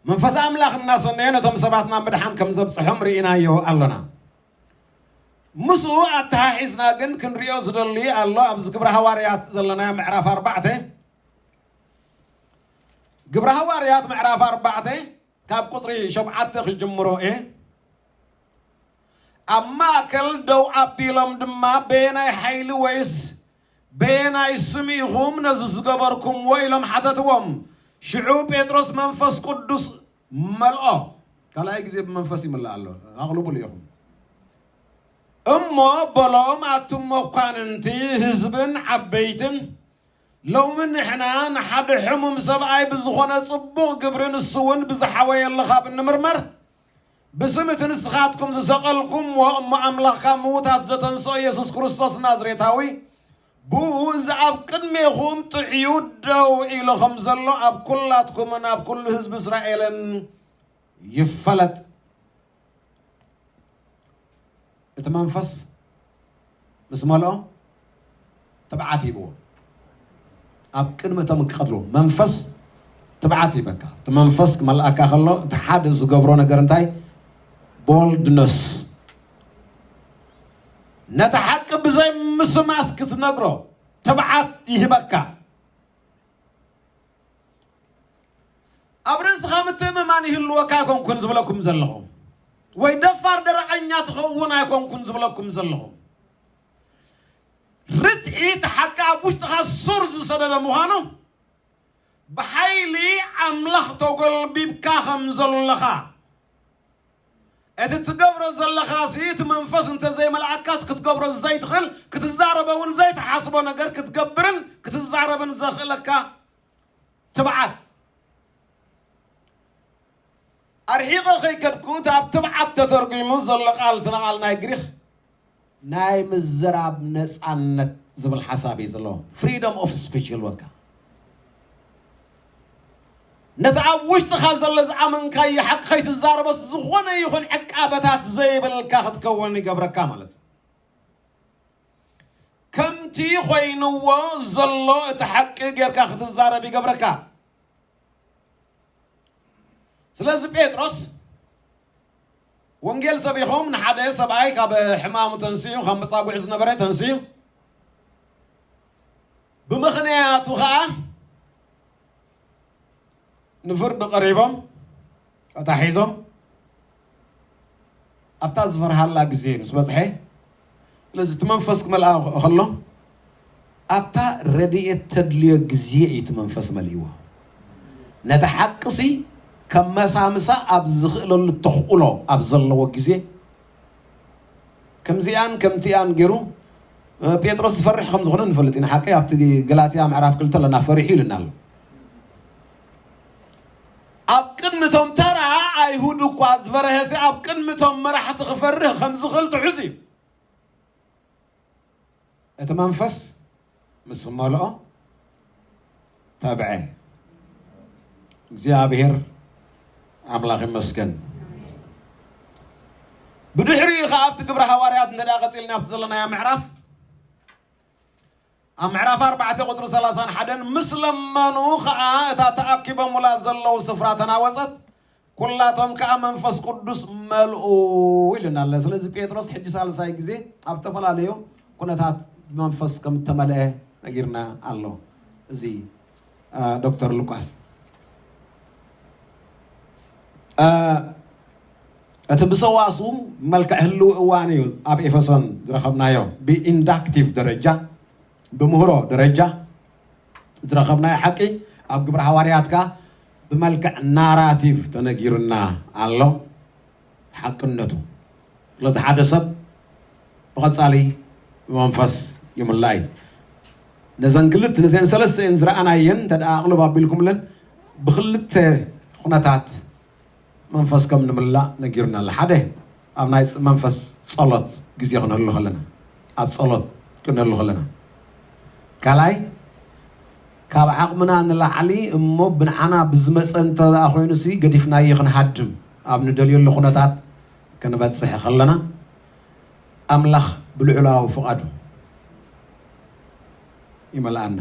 መንፈስ ኣምላኽ እናሰነየ ነቶም ሰባት ናብ ምድሓን ከም ዘብጽሖም ርኢናዮ ኣሎና። ምስኡ ኣተሓሒዝና ግን ክንሪኦ ዝደሊ ኣሎ። ኣብዚ ግብረ ሃዋርያት ዘለናዮ ምዕራፍ ኣርባዕተ፣ ግብረ ሃዋርያት ምዕራፍ ኣርባዕተ ካብ ቁጽሪ ሸውዓተ ክጅምሮ እየ። ኣብ ማእከል ደው ኣቢሎም ድማ፣ "በየናይ ሓይሊ ወይስ በየናይ ስም ኢኹም ነዚ ዝገበርኩምዎ?" ኢሎም ሓተትዎም። ሽዑ ጴጥሮስ መንፈስ ቅዱስ መልኦ። ካልኣይ ግዜ ብመንፈስ ይምላእ ኣሎ። ኣቕልቡሉ ኢኹም። እሞ በሎም፣ "ኣቱም መኳንንቲ ህዝብን ዓበይትን፣ ሎሚ ንሕና ንሓደ ሕሙም ሰብኣይ ብዝኾነ ጽቡቕ ግብሪ፣ ንሱ እውን ብዝሓወየ ለኻብ እንምርመር፣ ብስም እቲ ንስኻትኩም ዝሰቐልኩምዎ እሞ ኣምላኽ ካብ ምዉታት ዘተንስኦ የሱስ ክርስቶስ ናዝሬታዊ፣ ብኡ እዚ ኣብ ቅድሜኹም ጥዕዩ ደው ኢሉ ከም ዘሎ ኣብ ኩላትኩምን ኣብ ኩሉ ህዝቢ እስራኤልን ይፈለጥ." እቲ መንፈስ ምስ መልኦ ትብዓት ይብዎ። ኣብ ቅድሚ እቶም ክቐትሉ መንፈስ ትብዓት ይበካ። እቲ መንፈስ ክመልኣካ ከሎ እቲ ሓደ ዝገብሮ ነገር እንታይ? ቦልድነስ። ነቲ ሓቂ ብዘይ ምስማስ ክትነግሮ ትብዓት ይህበካ። ኣብ ርእስኻ ምትእምማን ይህልወካ ኣይኮንኩን ዝብለኩም ዘለኹ፣ ወይ ደፋር ደረቐኛ ትኸውን ኣይኮንኩን ዝብለኩም ዘለኹ። ርትዒ እቲ ሓቂ ኣብ ውሽጥኻ ሱር ዝሰደደ ምዃኑ፣ ብሓይሊ ኣምላኽ ተጎልቢብካ ከም ዘለኻ፣ እቲ ትገብሮ ዘለኻሲ እቲ መንፈስ እንተዘይመልኣካስ ክትገብሮ ዘይትኽእል፣ ክትዛረቦ እውን ዘይትሓስቦ ነገር ክትገብርን ክትዛረብን ዘኽእለካ ትብዓት። ኣርሒቐ ከይከድኩ፣ እቲ ኣብ ትብዓት ተተርጒሙ ዘሎ ቃል፣ እቲ ቃል ናይ ግሪኽ ናይ ምዝራብ ነጻነት ዝብል ሓሳብ እዩ ዘለዎ። ፍሪደም ኦፍ ስፒች ይልወካ። ነቲ ኣብ ውሽጥኻ ዘሎ ዝኣመንካዮ ሓቂ ከይትዛረቦ፣ ዝኾነ ይኹን ዕቃበታት ዘይብልካ ክትከውን ይገብረካ ማለት እዩ። ከምቲ ኮይንዎ ዘሎ እቲ ሓቂ ጌርካ ክትዛረብ ይገብረካ። ስለዚ ጴጥሮስ ወንጌል ሰቢኾም ንሓደ ሰብኣይ ካብ ሕማሙ ተንስኡ፣ ካብ መጻጉዒ ዝነበረ ተንስኡ፣ ብምኽንያቱ ኸኣ ንፍርዲ ቀሪቦም፣ ተታሒዞም፣ ኣብታ ዝፈርሃላ ግዜ ምስ በጽሐ፣ ስለዚ እቲ መንፈስ ክመልኣ ከሎ፣ ኣብታ ረድኤት ተድልዮ ግዜ እዩ እቲ መንፈስ መሊእዎ። ነቲ ሓቅሲ ከመሳምሳ ኣብ ዝኽእለሉ ተኽእሎ ኣብ ዘለዎ ግዜ፣ ከምዚኣን ከምቲኣን ገይሩ፣ እ፣ ጴጥሮስ ዝፈርሕ ከም ዝኾነ ንፈልጥ ኢና። ሓቂ ኣብቲ ገላትያ ምዕራፍ ክልተ ኣለና፣ ፈሪሑ ኢሉና ኣሎ። ኣብ ቅድሚ እቶም ተራ ኣይሁድ እኳ ዝፈርሀሲ፣ ኣብ ቅድሚ እቶም መራሕቲ ክፈርህ ከም ዝኽእል ትሑዝ እዩ። እቲ መንፈስ ምስ መልኦ፣ ተብዐ። እግዚኣብሔር ኣምላኽ ይመስገን። ብድሕሪኡ ኸዓ ኣብቲ ግብረ ሃዋርያት እንተ ደኣ ቀጺልና ኣብቲ ዘለናዮ ምዕራፍ፣ ኣብ ምዕራፍ ኣርባዕተ ቁጽሪ ሰላሳን ሓደን ምስ ለመኑ ኸዓ እታ ተኣኪቦሙላ ዘለዉ ስፍራ ተናወጸት፣ ኩላቶም ከኣ መንፈስ ቅዱስ መልኡ ኢሉና ኣሎ። ስለዚ ጴጥሮስ ሕጂ ሳልሳይ ግዜ ኣብ ዝተፈላለዩ ኩነታት መንፈስ ከም እተመልአ ነጊርና ኣሎ። እዚ ዶክተር ሉቃስ እቲ ብሰዋሱ መልክዕ ህልው እዋን እዩ ኣብ ኤፌሶን ዝረኸብናዮ ብኢንዳክቲቭ ደረጃ ብምህሮ ደረጃ ዝረኸብናዮ ሓቂ ኣብ ግብረ ሃዋርያትካ ብመልክዕ ናራቲቭ ተነጊሩና ኣሎ ሓቅነቱ ስለዚ ሓደ ሰብ ብቐጻሊ ብመንፈስ ይምላእ እዩ ነዘን ክልተ ነዘን ሰለስተ እየን ዝረኣናየን እንተ ደኣ ኣቕልብ ኣቢልኩምለን ብክልተ ኩነታት መንፈስ ከም ንምላእ ነጊሩና ኣሎ ሓደ ኣብ ናይ መንፈስ ጸሎት ግዜ ክንህሉ ከለና ኣብ ጸሎት ክንህሉ ከለና ካልኣይ ካብ ዓቕምና ንላዕሊ እሞ ብንዓና ብዝመፀ እንተ ደኣ ኮይኑ ሲ ገዲፍናዮ ክንሃድም ኣብ ንደልየሉ ኩነታት ክንበፅሕ ከለና ኣምላኽ ብልዑላዊ ፍቓዱ ይመልኣና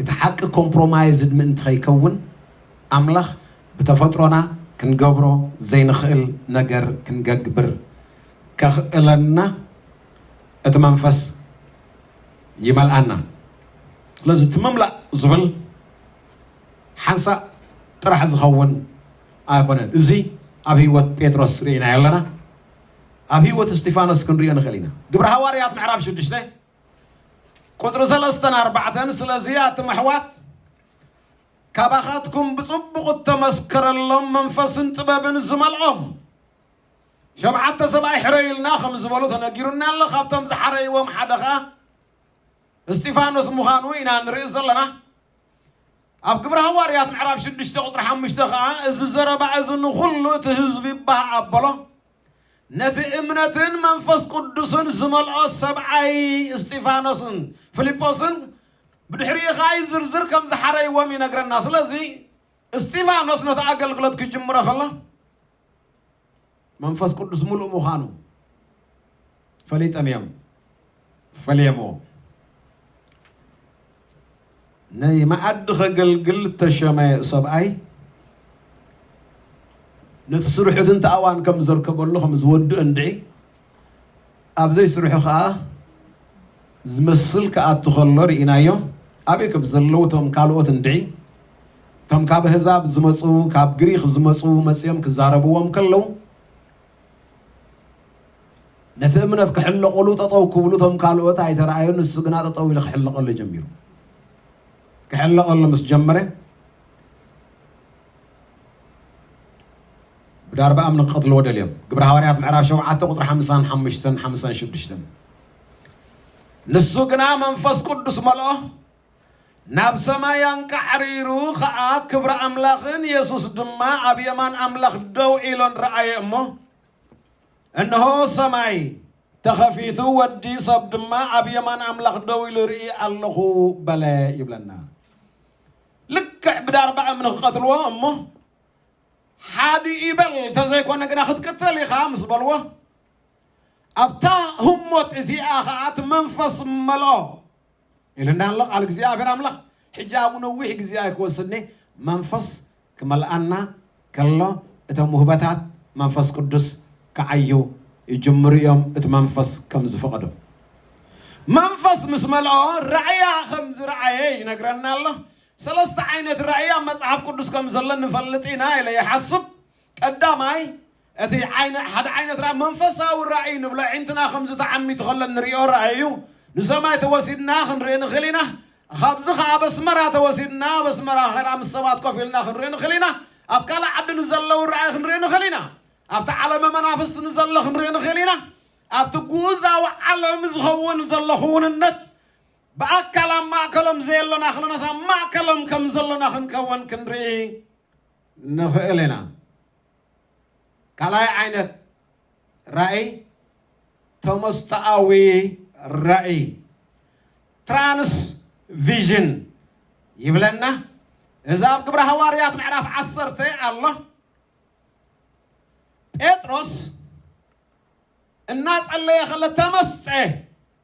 እቲ ሓቂ ኮምፕሮማይዝድ ምእንቲ ከይከውን ኣምላኽ ብተፈጥሮና ክንገብሮ ዘይንኽእል ነገር ክንገግብር ከኽእለና እቲ መንፈስ ይመልኣና ስለዚ እቲ ምምላእ ዝብል ሓንሳእ ጥራሕ ዝኸውን ኣይኮነን እዚ ኣብ ህይወት ጴጥሮስ ርኢናዮ ኣለና ኣብ ህይወት እስጢፋኖስ ክንሪኦ ንኽእል ኢና ግብሪ ሃዋርያት ምዕራፍ ሽዱሽተ ቁፅሪ ሰለስተን ኣርባዕተን ስለዚ ኣትም ኣሕዋት ካባኻትኩም ብፅቡቕ እተመስከረሎም መንፈስን ጥበብን ዝመልኦም ሸብዓተ ሰብኣይ ሕረዩልና ከም ዝበሉ ተነጊሩና ኣሎ ካብቶም ዝሓረይዎም ሓደ ኸዓ እስጢፋኖስ ምዃኑ ኢና ንርኢ ዘለና ኣብ ግብረ ሃዋርያት ምዕራፍ ሽዱሽተ ቁፅሪ ሓሙሽተ ኸዓ እዚ ዘረባ እዚ ንኹሉ እቲ ህዝቢ ባህ ኣበሎ ነቲ እምነትን መንፈስ ቅዱስን ዝመልኦ ሰብኣይ እስጢፋኖስን ፊልጶስን ብድሕሪኡ ኸዓ ዝርዝር ከም ዝሓረይዎም ይነግረና ስለዚ እስጢፋኖስ ነቲ ኣገልግሎት ክጅምሮ ከሎ መንፈስ ቅዱስ ሙሉእ ምዃኑ ፈሊጦም እዮም ፈልየምዎ ናይ መኣዲ ከገልግል እተሸመ ሰብኣይ ነቲ ስርሑ እቲ እንታይ ኣዋን ከም ዘርከበሉ ከም ዝወድእ እንድዒ ኣብ ዘይስርሑ ከዓ ዝመስል ክኣቱ ከሎ ርኢናዮ ኣበይ ከም ዘለዉ እቶም ካልኦት እንድዒ እቶም ካብ ኣህዛብ ዝመፁ ካብ ግሪክ ዝመፁ መፅኦም ክዛረብዎም ከለዉ ነቲ እምነት ክሕለቑሉ ጠጠው ክብሉ እቶም ካልኦት ኣይተረኣዩን ንሱ ግና ጠጠው ኢሉ ክሕለቐሉ ጀሚሩ ክሕለቐሉ ምስ ጀመረ ብዳርባ እምኒ ክቐትልዎ ደልዮም ግብሪ ሃዋርያት ምዕራፍ ሸውዓተ ቁፅሪ ሓምሳን ሓሙሽተን ሓምሳን ሽዱሽተን ንሱ ግና መንፈስ ቅዱስ መልኦ ናብ ሰማይ ኣንቃዕሪሩ ኸዓ ክብሪ ኣምላኽን የሱስ ድማ ኣብ የማን ኣምላኽ ደው ኢሎን ረኣየ እሞ እንሆ ሰማይ ተኸፊቱ ወዲ ሰብ ድማ ኣብ የማን ኣምላኽ ደው ኢሉ ርኢ ኣለኹ በለ ይብለና ልክዕ ብዳርባ እምኒ ክቐትልዎ እሞ ሓዲ ይበል እንተዘይኮነ ግና ክትቅተል ኢኻ ምስ በልዎ ኣብታ ህሞት እቲኣ ኸዓ እቲ መንፈስ መልኦ ኢልና ኣሎ ቃል እግዚኣብሔር ኣምላኽ ሕጂ ኣብኡ ነዊሕ ግዜ ኣይክወስድኒ መንፈስ ክመልኣና ከሎ እቶም ውህበታት መንፈስ ቅዱስ ክዓዩ ይጅምሩ እዮም እቲ መንፈስ ከም ዝፈቐዶ መንፈስ ምስ መልኦ ራእያ ከም ዝረኣየ ይነግረና ኣሎ ሰለስተ ዓይነት ራእይ ኣብ መጽሓፍ ቅዱስ ከም ዘሎ ንፈልጥ ኢና ኢለ ይሓስብ ቀዳማይ እቲ ሓደ ዓይነት ራእይ መንፈሳዊ ራእይ ንብሎ ዒንትና ከም ዝተዓሚቱ ከሎ ንሪኦ ራእይ እዩ ንሰማይ ተወሲድና ክንርኢ ንኽእል ኢና ካብዚ ከዓ በስመራ ተወሲድና በስመራ ኸራ ምስ ሰባት ኮፍ ኢልና ክንርኢ ንኽእል ኢና ኣብ ካልእ ዓዲ ንዘለዉ ራእይ ክንርኢ ንኽእል ኢና ኣብቲ ዓለመ መናፍስቲ ንዘሎ ክንርኢ ንኽእል ኢና ኣብቲ ጉእዛዊ ዓለም ዝኸውን ዘሎ ክውንነት ብኣካል ኣብ ማእከሎም ዘየሎና ክለናስ ኣብ ማእከሎም ከም ዘሎና ክንከውን ክንርኢ ንኽእል ኢና ካልኣይ ዓይነት ራእይ ተመስጦኣዊ ራእይ ትራንስ ቪዥን ይብለና። እዛ ኣብ ግብረ ሃዋርያት ምዕራፍ ዓሰርተ ኣሎ። ጴጥሮስ እናጸለየ ከለ ተመስጠ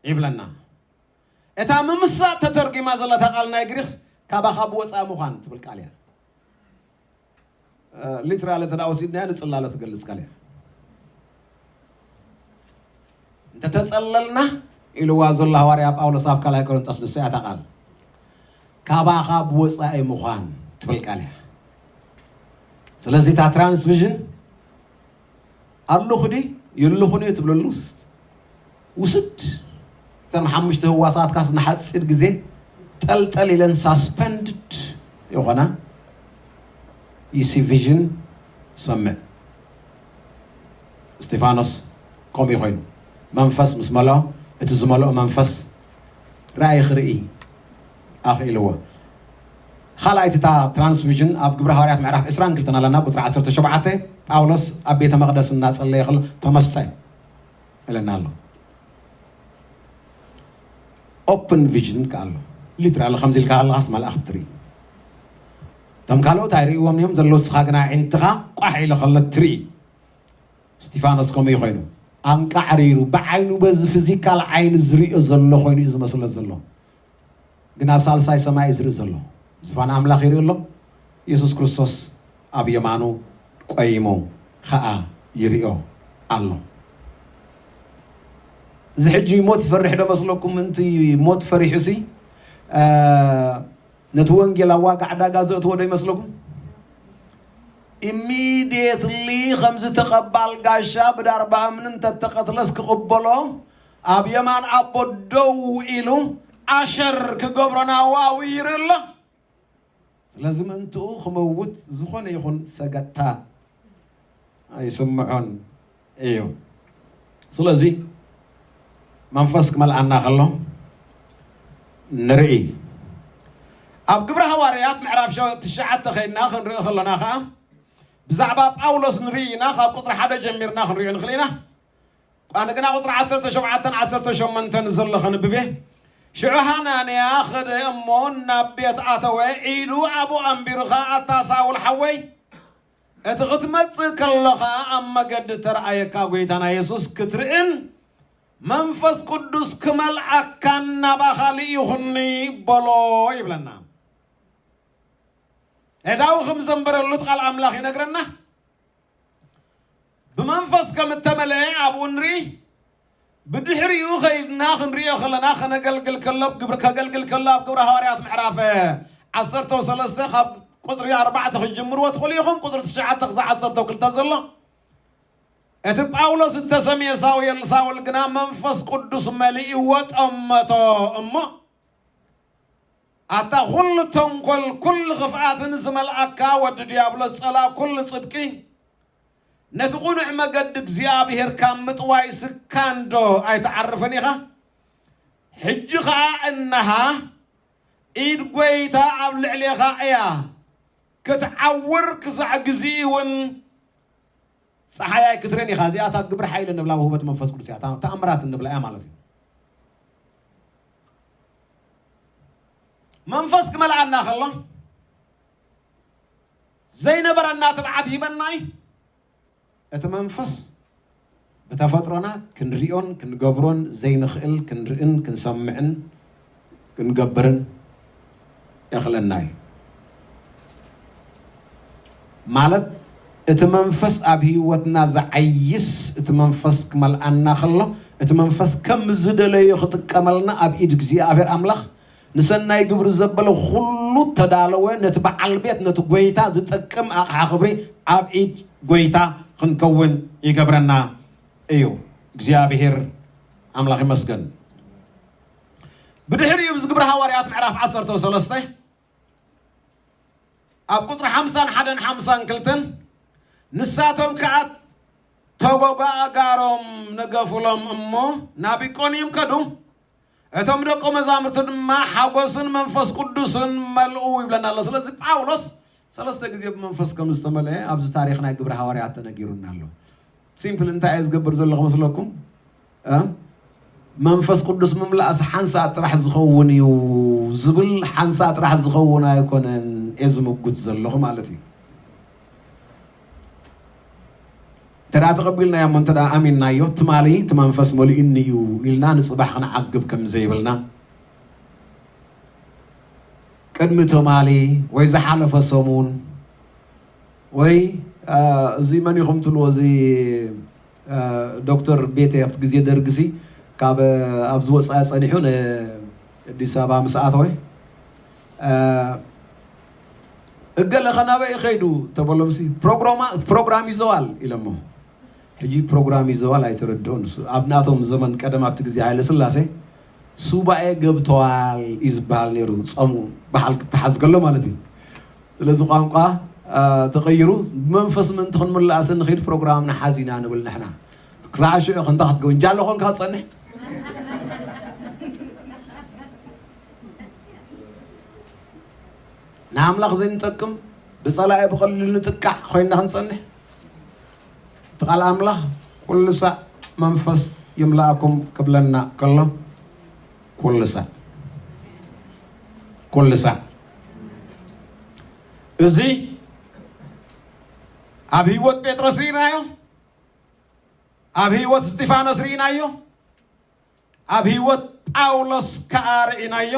ይብለና። እታ ምምሳጥ ተተርጒማ ዘለታ ቃል ናይ ግሪኽ ካባኻ ብወጻኢ ምዃን ትብል ቃል እያ። ሊትራል እንተ ወሲድናያ ንጽላለ ትገልጽ ቃል እያ። እንተተጸለልና ኢልዋ ዘሎ ሃዋርያ ጳውሎስ ኣብ ካልኣይ ቆሮንጦስ ንሳ እያ እታ ቃል። ካባኻ ብወጻኢ ምዃን ትብል ቃል እያ። ስለዚ እታ ትራንስቪዥን ኣለኹ ድዩ የለኹን እዩ ትብለሉስ ውስድ እተን ሓሙሽተ ህዋሳትካስ ንሓፂር ግዜ ጠልጠል ኢለን ሳስፐንድድ ይኾና። ይሲ ቪዥን ትሰምዕ። እስጢፋኖስ ከምኡ ኮይኑ መንፈስ ምስ መሎ እቲ ዝመልኦ መንፈስ ራእይ ክርኢ ኣኽኢልዎ። ካልኣይቲ እታ ትራንስቪዥን ኣብ ግብረ ሃዋርያት ምዕራፍ ዕስራን ክልተን ኣለና ቁፅሪ ዓሰርተ ሸውዓተ። ጳውሎስ ኣብ ቤተ መቕደስ እናጸለየ ከሎ ተመስጠ እለና ኣሎ። ኦፕን ቪዥን ከ ኣሎ። ሊትራሊ ከምዚ ኢልካ ከለኻስ መላእኽቲ ትርኢ። እቶም ካልኦት ኣይርእይዎም እዮም ዘለዉ፣ እስኻ ግና ኣዒንትኻ ቋሕ ኢለ ከሎ ትርኢ። እስጢፋኖስ ከምኡ እዩ ኮይኑ። ኣንቃዕሪሩ ብዓይኑ በዚ ፊዚካል ዓይኒ ዝርእዮ ዘሎ ኮይኑ እዩ ዝመስሎ ዘሎ። ግን ኣብ ሳልሳይ ሰማይ እዩ ዝርኢ ዘሎ። ዝፋን ኣምላኽ ይርኢ ኣሎ። የሱስ ክርስቶስ ኣብ የማኑ ቆይሙ ኸኣ ይርእዮ ኣሎ። እዚ ሕጂ ሞት ይፈርሕ ዶ መስለኩም? ምእንቲ ሞት ፈሪሑሲ ነቲ ወንጌል ኣብ ዋጋ ዕዳጋ ዘእትዎ ዶ ይመስለኩም? ኢሚድየትሊ ከምዚ ተቐባል ጋሻ ብዳርባ እምኒ እንተተቐትለስ ክቕበሎ ኣብ የማን ኣቦ ደው ኢሉ ኣሸር ክገብሮ ናዋዊ ይርኢ ኣሎ። ስለዚ ምእንትኡ ክመውት ዝኾነ ይኹን ሰገታ ኣይስምዖን እዩ። ስለዚ መንፈስ ክመልኣና ከሎ ንርኢ። ኣብ ግብረ ሃዋርያት ምዕራፍ ሸ- ትሽዓተ ከይድና ክንርኢ ከለና ከዓ ብዛዕባ ጳውሎስ ንርኢ ኢና። ካብ ቁፅሪ ሓደ ጀሚርና ክንሪኦ ንኽእል ኢና። ቋንግና ቁፅሪ ዓሰርተ ሸውዓተን ዓሰርተ ሸሞንተን ዘሎ ከንብብ እየ። ሽዑ ሃናንያ ኸደ እሞ ናብ ቤት ኣተወ፣ ኢዱ ኣብኡ ኣንቢሩ ኸኣ ኣታ ሳውል ሓወይ እቲ ክትመጽእ ከለኻ ኣብ መገዲ እተረኣየካ ጐይታና የሱስ ክትርእን መንፈስ ቅዱስ ክመልኣካን ናባኻ ልኢኹኒ በሎ ይብለና። ኤዳዊ ከም ዘንበረሉ እቲ ቃል ኣምላኽ ይነግረና። ብመንፈስ ከም እተመልአ ኣብኡ ንርኢ። ብድሕሪኡ ኸይድና ክንሪኦ ከለና ከነገልግል ከሎ ኣብ ግብሪ ከገልግል ከሎ ኣብ ግብሪ ሃዋርያት ምዕራፍ ዓሰርተ ሰለስተ ካብ ቁፅሪ ኣርባዕተ ክትጅምርዎ ትኽእሉ ኢኹም። ቁፅሪ ትሽዓተ ክሳዕ ዓሰርተ ክልተ ዘሎ እቲ ጳውሎስ እተሰምየ ሳውል ሳውል ግና መንፈስ ቅዱስ መሊእዎ ጠመቶ እሞ ኣታ ኩሉ ተንኮል ኩሉ ክፍኣትን ዝመልኣካ ወዲ ዲያብሎስ ጸላ ኩሉ ጽድቂ ነቲ ቁኑዕ መገዲ እግዚኣብሔር ካብ ምጥዋይ ስካንዶ ኣይትዓርፍን ኢኻ? ሕጂ ኸኣ እንሃ ኢድ ጐይታ ኣብ ልዕሌኻ እያ ክትዓውር ክሳዕ ግዜኡ እውን ጸሓይ ኣይክትረን ኢኻ። እዚኣ እታ ግብሪ ሓይሊ እንብላ ውህበት መንፈስ ቅዱስ እያ። እታ ተኣምራት እንብላ እያ ማለት እዩ። መንፈስ ክመልኣና ከሎ ዘይነበረና ትብዓት ይበና እዩ። እቲ መንፈስ ብተፈጥሮና ክንሪኦን ክንገብሮን ዘይንኽእል ክንርእን ክንሰምዕን ክንገብርን የኽእለና እዩ። ማለት እቲ መንፈስ ኣብ ህይወትና ዝዓይስ እቲ መንፈስ ክመልኣና ከሎ እቲ መንፈስ ከም ዝደለዮ ክጥቀመልና ኣብ ኢድ እግዚኣብሔር ኣምላኽ ንሰናይ ግብሪ ዘበለ ኩሉ ተዳለወ ነቲ በዓል ቤት ነቲ ጐይታ ዝጠቅም ኣቕሓ ክብሪ ኣብ ኢድ ጐይታ ክንከውን ይገብረና እዩ። እግዚኣብሔር ኣምላኽ ይመስገን። ብድሕሪኡ እዚ ግብሪ ሃዋርያት ምዕራፍ ዓሰርተ ሰለስተ ኣብ ቁፅሪ ሓምሳን ሓደን ሓምሳን ክልተን ንሳቶም ከዓ ተጎጋጋሮም ነገፉሎም እሞ ናብ ኢቆንዩም ከዱ። እቶም ደቀ መዛሙርቲ ድማ ሓጎስን መንፈስ ቅዱስን መልኡ ይብለና ኣሎ። ስለዚ ጳውሎስ ሰለስተ ግዜ ብመንፈስ ከም ዝተመልአ ኣብዚ ታሪኽ ናይ ግብሪ ሃዋርያት ተነጊሩና ኣሎ። ሲምፕል እንታይ እየ ዝገብር ዘለኹ መስለኩም? እ? መንፈስ ቅዱስ ምምላእስ ሓንሳእ ጥራሕ ዝኸውን እዩ ዝብል ሓንሳእ ጥራሕ ዝኸውን ኣይኮነን እየ ዝምጉት ዘለኹ ማለት እዩ። እንተ ደኣ ተቐቢልናዮ እሞ እንተ ደኣ ኣሚንናዮ ትማሊ እቲ መንፈስ መሊኡኒ እዩ ኢልና ንፅባሕ ክንዓግብ ከም ዘይብልና ቅድሚ ትማሊ ወይ ዝሓለፈ ሰሙን ወይ እዚ መን ኢኹም ትልዎ እዚ ዶክተር ቤተ ኣብቲ ግዜ ደርግሲ ካብ ኣብዚ ወፃኢ ፀኒሑ ንኣዲስ ኣበባ ምስ ኣተወ እገለ ከናበይ ከይዱ ተበሎም ሲ ፕሮግራም ይዘዋል ኢለሞ ሕጂ ፕሮግራም ይዘዋል ኣይተረድኦን እሱ ኣብ ናቶም ዘመን ቀደም ኣብቲ ግዜ ሃይለ ስላሴ ሱባኤ ገብተዋል እዩ ዝበሃል ነይሩ ፆሙ በሓል ክተሓዝ ከሎ ማለት እዩ ስለዚ ቋንቋ ተቐይሩ ብመንፈስ ምእንቲ ክንምልኣሰ ንኸይድ ፕሮግራም ንሓዝ ኢና ንብል ንሕና ክሳዕ ሽዑ ክንታ ክትገው እንጃሎ ኮንካ ትፀንሕ ንኣምላኽ ዘይንጠቅም ብጸላኢ ብቐሊሉ ንጥቃዕ ኮይንና ክንጸንሕ እቲ ቃል ኣምላኽ ኩሉ ሳዕ መንፈስ ይምላእኩም ክብለና ከሎ ኩሉ ሳዕ ኩሉ ሳዕ እዚ ኣብ ህይወት ጴጥሮስ ርኢናዮ ኣብ ህይወት እስጢፋኖስ ርኢናዮ ኣብ ህይወት ጳውሎስ ከኣ ርኢናዮ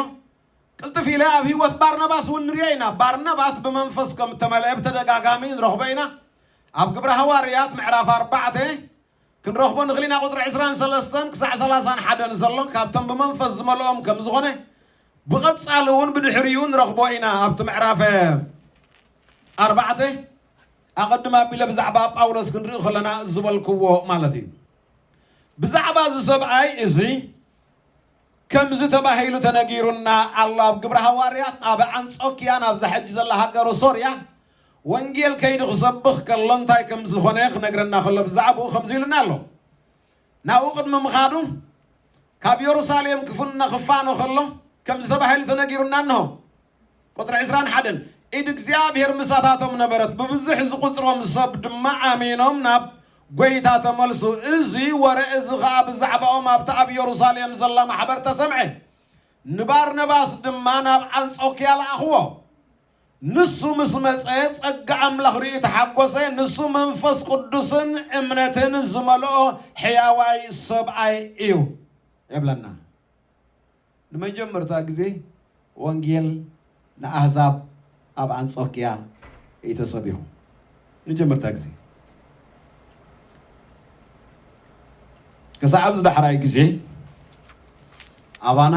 ቅልጥፍ ኢለ ኣብ ህይወት ባርናባስ እውን ንሪኦ ኢና ባርናባስ ብመንፈስ ከም እተመልአ ብተደጋጋሚ ንረኽቦ ኢና ኣብ ግብረ ሃዋርያት ምዕራፍ ኣርባዕተ ክንረኽቦ ንኽእል ኢና ቁፅሪ ዕስራን ሰለስተን ክሳዕ ሰላሳን ሓደን ዘሎ ካብቶም ብመንፈስ ዝመልኦም ከም ዝኾነ ብቐፃሊ እውን ብድሕሪኡ ንረኽቦ ኢና ኣብቲ ምዕራፍ ኣርባዕተ ኣቐድም ኣቢለ ብዛዕባ ጳውሎስ ክንርኢ ከለና ዝበልክዎ ማለት እዩ ብዛዕባ እዚ ሰብኣይ እዚ ከምዚ ተባሂሉ ተነጊሩና ኣሎ ኣብ ግብረ ሃዋርያት ኣብ ኣንጾኪያ ናብዛ ሕጂ ዘላ ሃገሩ ሶርያ ወንጌል ከይዱ ክሰብኽ ከሎ እንታይ ከም ዝኾነ ክነግረና ከሎ ብዛዕባኡ ከምዚ ኢሉና ኣሎ ናብኡ ቅድሚ ምኻዱ ካብ የሩሳሌም ክፍኖ ክፋኖ ከሎ ከምዚ ተባሂሉ ተነጊሩና እንሆ ቁፅሪ ዕስራን ሓደን ኢድ እግዚኣብሔር ምሳታቶም ነበረት ብብዙሕ ዝቁፅሮም ሰብ ድማ ኣሚኖም ናብ ጎይታ ተመልሱ እዚ ወረ እዚ ከዓ ብዛዕባኦም ኣብቲ ኣብ የሩሳሌም ዘላ ማሕበር ተሰምዐ ንባርነባስ ድማ ናብ ኣንጾኪያ ለኣኽዎ ንሱ ምስ መፀ ጸጋ ኣምላኽ ርእዩ ተሓጎሰ ንሱ መንፈስ ቅዱስን እምነትን ዝመልኦ ሕያዋይ ሰብኣይ እዩ የብለና ንመጀመርታ ግዜ ወንጌል ንኣህዛብ ኣብ ኣንጾኪያ እዩ ተሰቢኹ። ንመጀመርታ ግዜ ክሳዕ ኣብዚ ዳሕራይ ግዜ ኣባና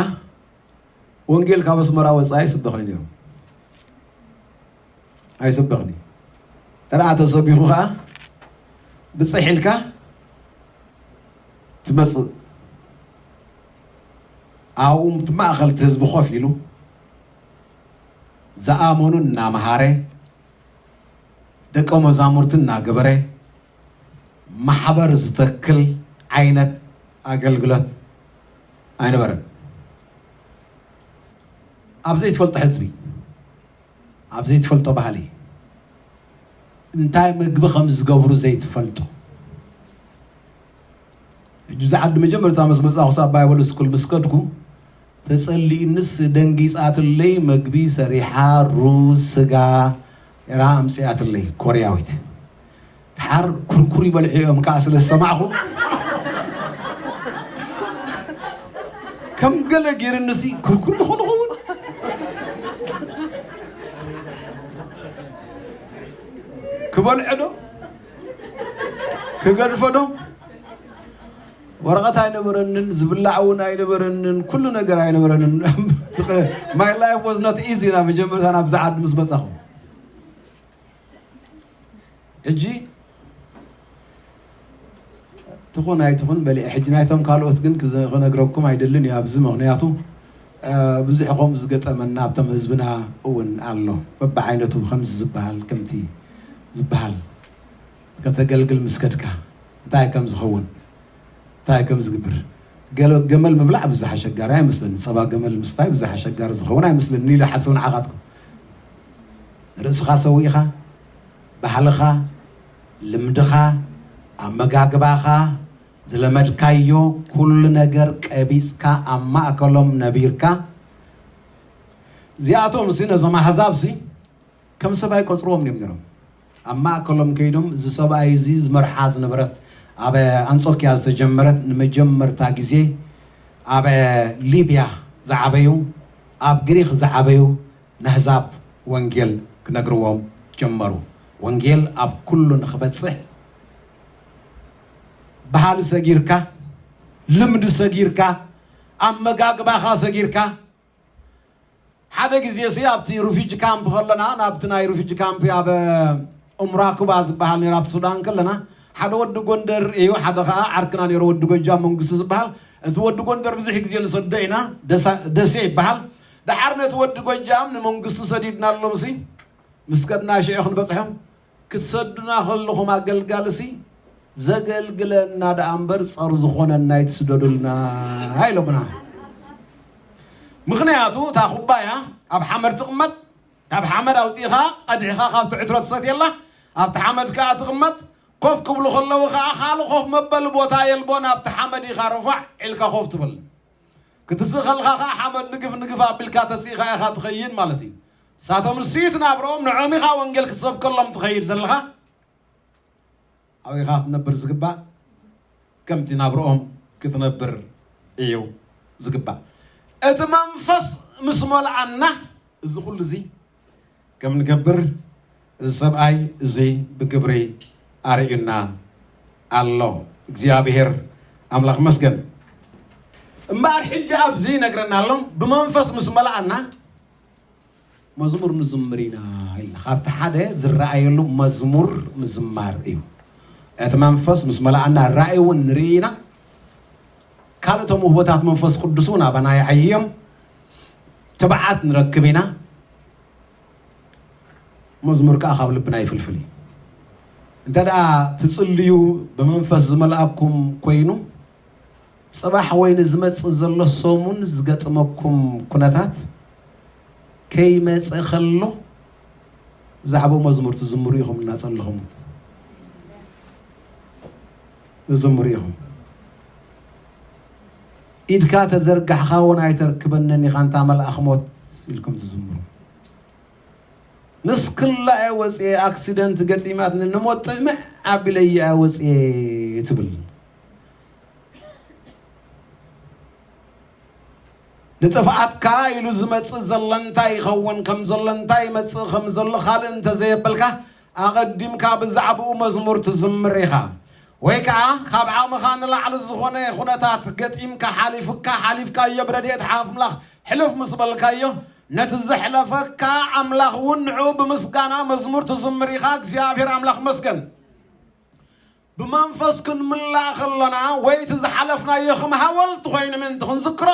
ወንጌል ካብ ኣስመራ ወፃኢ ይስበኽኒ ነይሩ። ኣይስበኽኒ ተደኣ ተሰቢኹ ከዓ ብፅሕ ኢልካ ትመፅእ ኣብኡ እቲ ማእኸል እቲ ህዝቢ ኮፍ ኢሉ ዝኣመኑ እናመሃረ ደቀ መዛሙርቲ እናገበረ ማሕበር ዝተክል ዓይነት ኣገልግሎት ኣይነበረን ኣብ ዘይትፈልጦ ህዝቢ ኣብ ዘይትፈልጦ ባህሊ እንታይ ምግቢ ከም ዝገብሩ ዘይትፈልጦ ሕጂ እዚ ዓዲ መጀመርታ ምስ መፃኹ ሳብ ባይበል ስኩል ምስ ከድኩ ተፀሊእንስ ደንጊፃትለይ መግቢ ሰሪሓ ሩዝ ስጋ ራ ኣምፅኣትለይ ኮርያዊት ድሓር ኩርኩር ይበልዑ እዮም ከዓ ስለ ዝሰማዕኹ ከም ገለ ገይርንሲ ኩርኩር ዝኾን ኸውን ክበልዐ ዶ ክገድፎ ዶ ወረቐት ኣይነበረንን ዝብላዕ እውን ኣይነበረንን ኩሉ ነገር ኣይነበረንን my life was not easy ናብ መጀመርታ ናብዚ ዓዲ ምስ መፃኹ ሕጂ ትኹን ኣይትኹን በሊዐ ሕጂ ናይቶም ካልኦት ግን ክነግረኩም ኣይደልን እዩ ኣብዚ ምክንያቱ ብዙሕ ከምኡ ዝገጠመና ኣብቶም ህዝብና እውን ኣሎ በብዓይነቱ ከምዚ ዝበሃል ከምቲ ዝበሃል ከተገልግል ምስ ከድካ እንታይ ከም ዝኸውን እንታይ ከም ዝግብር ገመል ምብላዕ ብዙሕ ኣሸጋሪ ኣይመስለኒ ፀባ ገመል ምስታይ ብዙሕ ኣሸጋሪ ዝኸውን ኣይመስለኒ ኢለ ሓስብ ንዓኻትኩም ርእስኻ ሰዊእኻ ባህልኻ ልምድኻ ኣመጋግባኻ ዝለመድካዮ ኩሉ ነገር ቀቢጽካ ኣብ ማእከሎም ነቢርካ፣ እዚኣቶም ሲ ነዞም ኣህዛብ ሲ ከም ሰብ ኣይቆጽርዎም እዮም ነይሮም። ኣብ ማእከሎም ከይዶም እዚ ሰብኣይ እዚ ዝመርሓ ዝነበረት ኣብ ኣንጾኪያ ዝተጀመረት ንመጀመርታ ግዜ ኣብ ሊብያ ዝዓበዩ ኣብ ግሪኽ ዝዓበዩ ነህዛብ ወንጌል ክነግርዎም ጀመሩ። ወንጌል ኣብ ኩሉ ንኽበጽሕ ባህሊ ሰጊርካ፣ ልምዲ ሰጊርካ፣ ኣመጋግባኻ ሰጊርካ ሓደ ግዜ ሲ ኣብቲ ሩፊጂ ካምፕ ከለና ናብቲ ናይ ሩፊጂ ካምፕ ኣብ እምራኩባ ዝበሃል ነይሩ ኣብቲ ሱዳን ከለና ሓደ ወዲ ጎንደር እዩ፣ ሓደ ከዓ ዓርክና ነይሩ ወዲ ጎጃም መንግስቱ ዝበሃል። እቲ ወዲ ጎንደር ብዙሕ ግዜ ንሰዶ ኢና፣ ደሴ ይበሃል። ደሓር ነቲ ወዲ ጎጃም ንመንግስቱ ሰዲድናሎም ሲ ምስ ከድና ሽዑ ክንበፅሖም ክትሰዱና ከለኹም ኣገልጋልሲ ዘገልግለና ደኣ እምበር ጸር ዝኾነና ኣይትስደዱልና ኢሎምና። ምኽንያቱ እታ ኩባያ ኣብ ሓመድ ትቕመጥ፣ ካብ ሓመድ ኣውፂእኻ ቀድሕኻ ካብቲ ዕትሮ ትሰትየላ ኣብቲ ሓመድ ከኣ ትቕመጥ። ኮፍ ክብሉ ከለዉ ከኣ ካልእ ኮፍ መበሊ ቦታ የልቦን፣ ኣብቲ ሓመድ ኢኻ ረፋዕ ኢልካ ኮፍ ትብል። ክትስእ ከለኻ ከኣ ሓመድ ንግፍ ንግፍ ኣቢልካ ተሲእኻ ኢኻ ትኸይድ ማለት እዩ። ንሳቶም ንስዩ እቲ ናብርኦም ንዖም ኢኻ ወንጌል ክትሰብከሎም ትኸይድ ዘለኻ። ኣበይ ኢኻ ክትነብር ዝግባእ? ከምቲ ናብርኦም ክትነብር እዩ ዝግባእ። እቲ መንፈስ ምስ መልኣና እዚ ኩሉ እዚ ከም ንገብር እዚ ሰብኣይ እዚ ብግብሪ ኣርእዩና ኣሎ። እግዚኣብሔር ኣምላኽ መስገን። እምበኣር ሕጂ ኣብዚ ይነግረና ኣሎ ብመንፈስ ምስ መልኣና መዝሙር ንዝምር ኢና ኢልና። ካብቲ ሓደ ዝረኣየሉ መዝሙር ምዝማር እዩ። እቲ መንፈስ ምስ መላኣና ራእይ እውን ንርኢ ኢና። ካልእ እቶም ውህቦታት መንፈስ ቅዱስ እውን ኣባና ይዓይዮም። ትብዓት ንረክብ ኢና። መዝሙር ከዓ ካብ ልብና ይፍልፍል እዩ። እንተ ደኣ ትጽልዩ ብመንፈስ ዝመልኣኩም ኮይኑ፣ ጽባሕ ወይ ንዝመጽእ ዘሎ ሰሙን ዝገጥመኩም ኩነታት ከይመጸ ከሎ ብዛዕባኡ መዝሙር ትዝምሩ ኢኹም እናጸለኹም ትዝምሩ ኢኹም። ኢድካ ተዘርጋሕኻ እውን ኣይተርክበንን ኢኻ እንታ መልኣኽ ሞት ኢልኩም ትዝምሩ። ንስክላ እየ ወፅየ ኣክሲደንት ገጢማትኒ ንሞት ጥምዕ ኣቢለየ እየ ወፅየ ትብል። ንጥፍኣትካ ኢሉ ዝመፅእ ዘሎ እንታይ ይኸውን ከም ዘሎ እንታይ ይመፅእ ከም ዘሎ ካልእ እንተዘየበልካ ኣቐዲምካ ብዛዕባኡ መዝሙር ትዝምር ኢኻ። ወይ ከዓ ካብ ዓቕምኻ ንላዕሊ ዝኾነ ኩነታት ገጢምካ ሓሊፉካ ሓሊፍካዮ ብረድኤት ኣምላኽ ሕልፍ ምስ በልካዮ ነቲ ዘሕለፈካ ኣምላኽ እውን ንዕኡ ብምስጋና መዝሙር ትዝምር ኢኻ። እግዚኣብሔር ኣምላኽ መስገን። ብመንፈስ ክንምላእ ከለና ወይ እቲ ዝሓለፍናዮ ከም ሃወልቲ ኮይኑ ምእንቲ ክንዝክሮ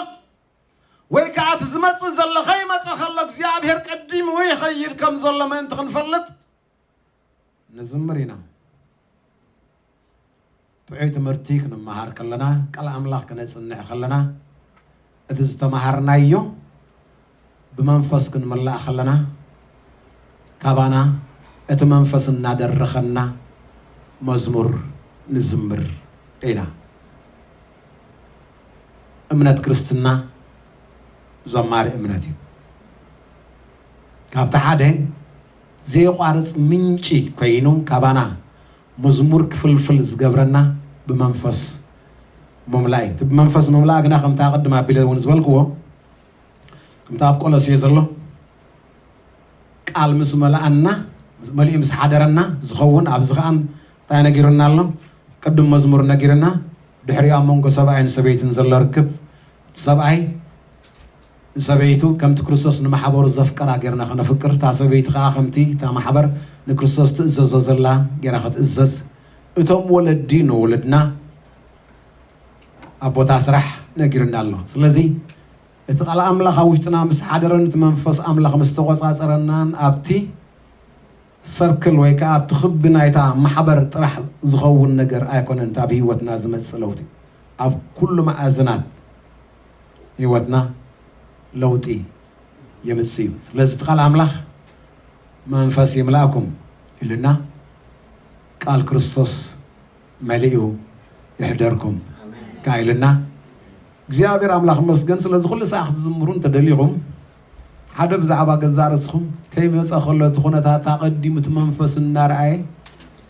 ወይ ከዓ እቲ ዝመፅእ ዘሎ ከይመፀ ከሎ እግዚኣብሔር ቀዲሙ ይኸይድ ከም ዘሎ ምእንቲ ክንፈልጥ ንዝምር ኢና። ጥዑይ ትምህርቲ ክንመሃር ከለና፣ ቃል ኣምላኽ ክነጽንዕ ከለና፣ እቲ ዝተማሃርናዮ ብመንፈስ ክንምላእ ከለና፣ ካባና እቲ መንፈስ እናደረኸና መዝሙር ንዝምር ኢና። እምነት ክርስትና ዘማሪ እምነት እዩ። ካብቲ ሓደ ዘየቋርጽ ምንጪ ኮይኑ ካባና መዝሙር ክፍልፍል ዝገብረና ብመንፈስ ምምላእ እዩ። እቲ ብመንፈስ ምምላእ ግና ከምቲ ኣቐድም ኣቢለ እውን ዝበልክዎ፣ ከምቲ ኣብ ቆሎሴ ዘሎ ቃል ምስ መላኣና፣ መሊኡ ምስ ሓደረና ዝኸውን፣ ኣብዚ ከኣ እንታይ ነጊሩና ኣሎ? ቅድም መዝሙር ነጊርና፣ ድሕሪኡ ኣብ መንጎ ሰብኣይን ሰበይትን ዘሎ ርክብ፣ እቲ ሰብኣይ ንሰበይቱ ከምቲ ክርስቶስ ንማሕበሩ ዘፍቀራ ጌርና ከነፍቅር፣ እታ ሰበይቲ ከኣ ከምቲ እታ ማሕበር ንክርስቶስ ትእዘዞ ዘላ ጌራ ክትእዘዝ፣ እቶም ወለዲ ንውሉድና ኣብ ቦታ ስራሕ ነጊሩና ኣሎ። ስለዚ እቲ ቃል ኣምላኽ ኣብ ውሽጥና ምስ ሓደረን እቲ መንፈስ ኣምላኽ ምስ ተቖጻጸረናን ኣብቲ ሰርክል ወይ ከኣ ኣብቲ ክቢ ናይታ ማሕበር ጥራሕ ዝኸውን ነገር ኣይኮነን። እቲ ኣብ ህይወትና ዝመጽእ ለውጢ ኣብ ኩሉ መኣዝናት ህይወትና ለውጢ የምጽእ እዩ። ስለዚ እቲ ቃል ኣምላኽ መንፈስ ይምላእኩም ኢሉና ቃል ክርስቶስ መሊኡ ይሕደርኩም። ካይልና እግዚኣብሔር ኣምላኽ መስገን ስለዚ ኩሉ ሰዓ ክትዝምሩ እንተደሊኹም ሓደ ብዛዕባ ገዛ ርእስኹም ከይመፀ ከሎ እቲ ኩነታት ኣቐዲሙ እቲ መንፈስ እናረኣየ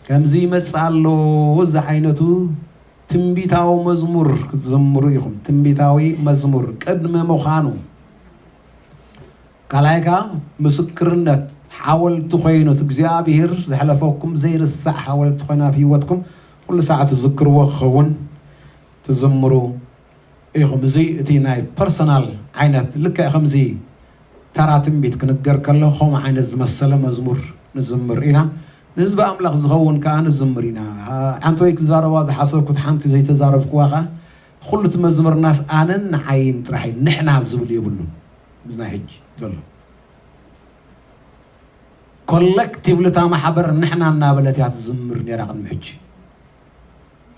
ከምዚ ይመፅእ ኣሎ ዝዓይነቱ ትንቢታዊ መዝሙር ክትዝምሩ ኢኹም። ትንቢታዊ መዝሙር ቅድሚ ምዃኑ ካልኣይ ከዓ ምስክርነት ሓወልቲ ኮይኑ እቲ እግዚኣብሔር ዘሕለፈኩም ዘይርሳዕ ሓወልቲ ኮይኑ ኣብ ህይወትኩም ኩሉ ሰዓት ትዝክርዎ ክኸውን ትዝምሩ ኢኹም። እዚ እቲ ናይ ፐርሰናል ዓይነት ልክዕ ከምዚ ተራ ትንቢት ክንገር ከሎ ከምኡ ዓይነት ዝመሰለ መዝሙር ንዝምር ኢና። ንህዝቢ ኣምላኽ ዝኸውን ከዓ ንዝምር ኢና። ሓንቲ ወይ ክዛረባ ዝሓሰብኩት ሓንቲ ዘይተዛረብክዋ ከዓ ኩሉ እቲ መዝሙርናስ ኣነን ንዓይን ጥራሕ እዩ፣ ንሕና ዝብል የብሉን። ምስ ናይ ሕጂ ዘሎ ኮሌክቲቭሊ እታ ማሕበር ንሕና እናበለት እያ ትዝምር ነይራ ቅድሚ ሕጂ።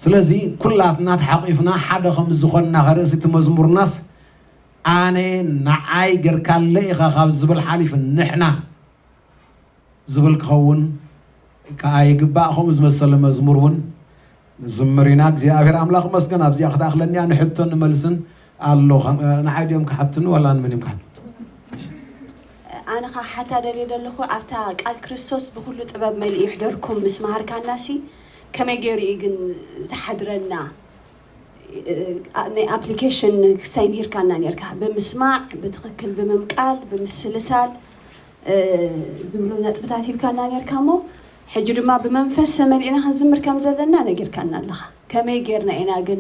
ስለዚ ኩላትና ተሓቂፍና ሓደ ከም ዝኾንና ከርእሲ እቲ መዝሙርናስ ኣነ ንዓይ ገርካለ ኢኻ ካብ ዝብል ሓሊፍ ንሕና ዝብል ክኸውን ከዓ ይግባእ። ከምኡ ዝመሰለ መዝሙር እውን ንዝምር ኢና። እግዚኣብሔር ኣምላኽ መስገን ኣብዚኣ ክትኣኽለኒያ ንሕቶ ንመልስን ኣሎ። ንዓይ ድዮም ክሓትኑ ዋላ ንመን እዮም ክሓትኑ? ኣነ ካ ሓታ ደልየ ዘለኹ ኣብታ ቃል ክርስቶስ ብኩሉ ጥበብ መሊኡ ይሕደርኩም ምስ መሃርካና ሲ ከመይ ገይሩ እዩ ግን ዝሓድረና? ናይ ኣፕሊኬሽን ክስታይ ምሂርካና ነርካ ብምስማዕ ብትኽክል ብምምቃል ብምስልሳል ዝብሉ ነጥብታት ሂብካና ነርካ እሞ ሕጂ ድማ ብመንፈስ ተመሊእና ክንዝምር ከም ዘለና ነጊርካና ኣለኻ። ከመይ ጌርና ኢና ግን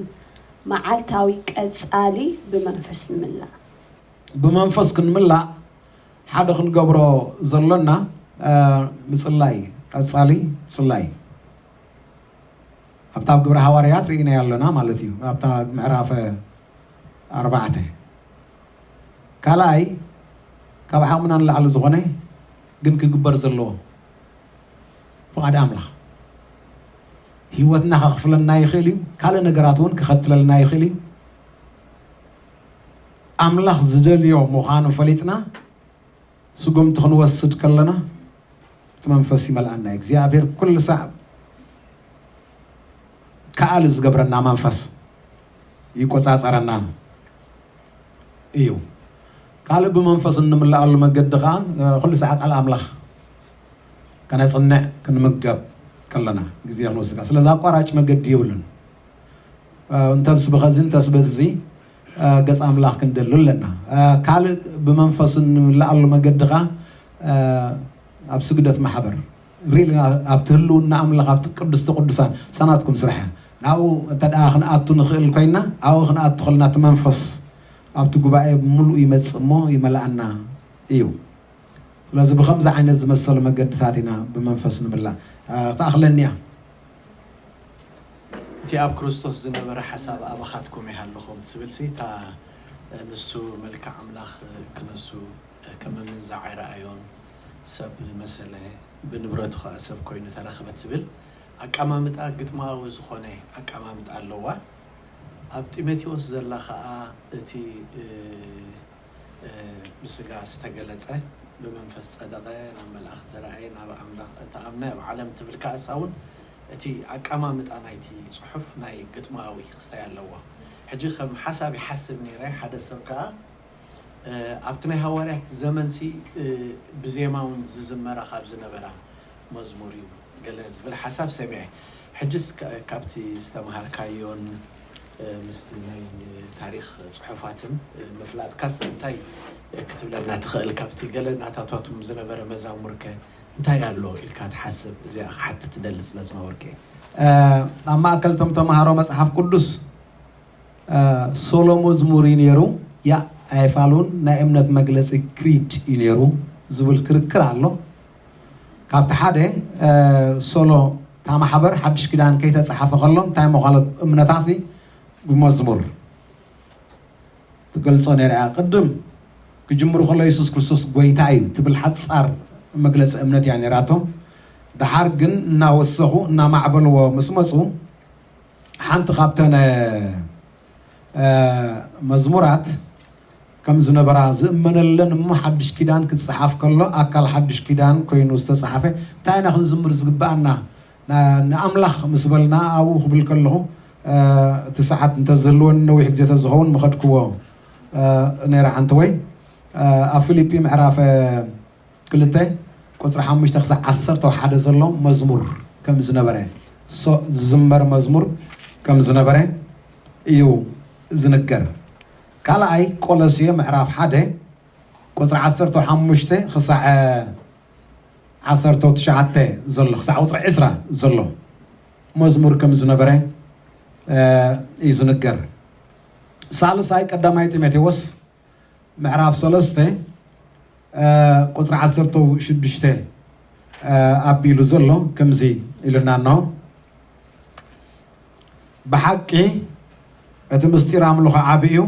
መዓልታዊ ቀጻሊ ብመንፈስ ንምላእ? ብመንፈስ ክንምላእ ሓደ ክንገብሮ ዘሎና ምጽላይ፣ ቀጻሊ ምጽላይ ኣብታ ኣብ ግብረ ሃዋርያት ርኢናዮ ኣለና ማለት እዩ። ኣብታ ምዕራፍ ኣርባዕተ ካልኣይ ካብ ዓቕምና ንላዕሊ ዝኾነ ግን ክግበር ዘለዎ ፍቓድ ኣምላኽ ህይወትና ከኽፍለና ይኽእል እዩ። ካልእ ነገራት እውን ክኸትለልና ይኽእል እዩ። ኣምላኽ ዝደልዮ ምዃኑ ፈሊጥና ስጉምቲ ክንወስድ ከለና እቲ መንፈስ ይመልኣና እዩ። እግዚኣብሔር ኩሉ ሳዕ ከኣሊ ዝገብረና መንፈስ ይቆጻጸረና እዩ። ካልእ ብመንፈስ እንምልኣሉ መገዲ ከዓ ኩሉ ሳዕ ቃል ኣምላኽ ከነጽንዕ ክንምገብ ከለና ግዜ ክንወስድ ስለዚ ኣቋራጭ መገዲ የብሉን። እንተምስ ብኸዚ እንተስ በዚ ገጽ ኣምላኽ ክንደሉ ኣለና። ካልእ ብመንፈስ እንምልኣሉ መገዲ ከዓ ኣብ ስግደት ማሕበር ሪሊ ኣብቲ ህልውና ኣምላኽ ኣብቲ ቅዱስቲ ቅዱሳን ሳናትኩም ስራሕ ናብኡ እንተ ደኣ ክንኣቱ ንኽእል ኮይና ኣብኡ ክንኣቱ ከልና እቲ መንፈስ ኣብቲ ጉባኤ ብምሉእ ይመጽእ እሞ ይመልኣና እዩ። ስለዚ ብኸምዚ ዓይነት ዝመሰሉ መገድታት ኢና ብመንፈስ ንምላእ። ክትኣኽለኒ እያ። እቲ ኣብ ክርስቶስ ዝነበረ ሓሳብ ኣባኻትኩም ይሃልኹም ትብል ሲ እታ ንሱ መልክዕ ኣምላኽ ክነሱ ከም ምንዛዕ ኣይረኣዮን ሰብ መሰለ ብንብረቱ ከዓ ሰብ ኮይኑ ተረኽበ ትብል ኣቀማምጣ ግጥማዊ ዝኾነ ኣቀማምጣ ኣለዋ። ኣብ ጢሞቴዎስ ዘላ ከዓ እቲ ብስጋ ዝተገለጸ ብመንፈስ ጸደቐ ናብ መላእኽቲ ረኣየ ናብ ኣምላኽ ተኣምነ ኣብ ዓለም ትብል ከኣሳ እውን እቲ ኣቀማምጣ ናይቲ ጽሑፍ ናይ ግጥማዊ ክስታይ ኣለዎ። ሕጂ ከም ሓሳብ ይሓስብ ነይረ ሓደ ሰብ ከኣ ኣብቲ ናይ ሃዋርያት ዘመንሲ ብዜማ እውን ዝዝመራ ካብ ዝነበራ መዝሙር እዩ ገለ ዝብል ሓሳብ ሰሚዐ። ሕጅስ ካብቲ ዝተምሃርካዮን ምስቲ ናይ ታሪኽ ፅሑፋትን ምፍላጥካስ እንታይ ክትብለና ትኽእል? ካብቲ ገለ ናታታቱም ዝነበረ መዛሙርከ እንታይ ኣሎ ኢልካ ትሓስብ? እዚኣ ክሓትት ትደሊ ስለ ዝነበርኩ እየ። ኣብ ማእከል እቶም ተምሃሮ መፅሓፍ ቅዱስ ሶሎ መዝሙር እዩ ነይሩ። ያ ኣይፋሉን ናይ እምነት መግለፂ ክሪድ እዩ ነይሩ ዝብል ክርክር ኣሎ። ካብቲ ሓደ ሶሎ እታ ማሕበር ሓድሽ ኪዳን ከይተፃሓፈ ከሎ እንታይ ምዃለት እምነታሲ ብመዝሙር ትገልፆ ነይራ እያ። ቅድም ክጅምሩ ከሎ የሱስ ክርስቶስ ጎይታ እዩ ትብል ሓፃር መግለፂ እምነት እያ ነይራቶም። ደሓር ግን እናወሰኹ እናማዕበልዎ ምስ መፁ ሓንቲ ካብተን መዝሙራት ከም ዝነበራ ዝእመነለን እሞ ሓድሽ ኪዳን ክፀሓፍ ከሎ ኣካል ሓድሽ ኪዳን ኮይኑ ዝተፀሓፈ እንታይ ኢና ክንዝምር ዝግበኣና ንኣምላኽ ምስ በልና ኣብኡ ክብል ከለኹ እቲ ሰዓት እንተዝህልወኒ ነዊሕ ግዜ ተዝኸውን ምኸድክዎ ነይረ ዓንተወይ። ኣብ ፊልጲ ምዕራፍ ክልተ ቁፅሪ ሓሙሽተ ክሳዕ ዓሰርተ ሓደ ዘሎ መዝሙር ከም ዝነበረ ዝዝመር መዝሙር ከም ዝነበረ እዩ ዝንገር። ካልኣይ ቆሎሴ ምዕራፍ ሓደ ቁፅሪ ዓሰርተ ሓሙሽተ ክሳዕ ዓሰርተ ትሽዓተ ዘሎ ክሳዕ ቁፅሪ ዕስራ ዘሎ መዝሙር ከም ዝነበረ እዩ ዝንገር። ሳልሳይ ቀዳማይ ጢሞቴዎስ ምዕራፍ ሰለስተ ቁፅሪ ዓሰርተ ሽዱሽተ ኣቢሉ ዘሎ ከምዚ ኢሉና ኣሎ። ብሓቂ እቲ ምስጢር ኣምልኾ ዓቢ እዩ።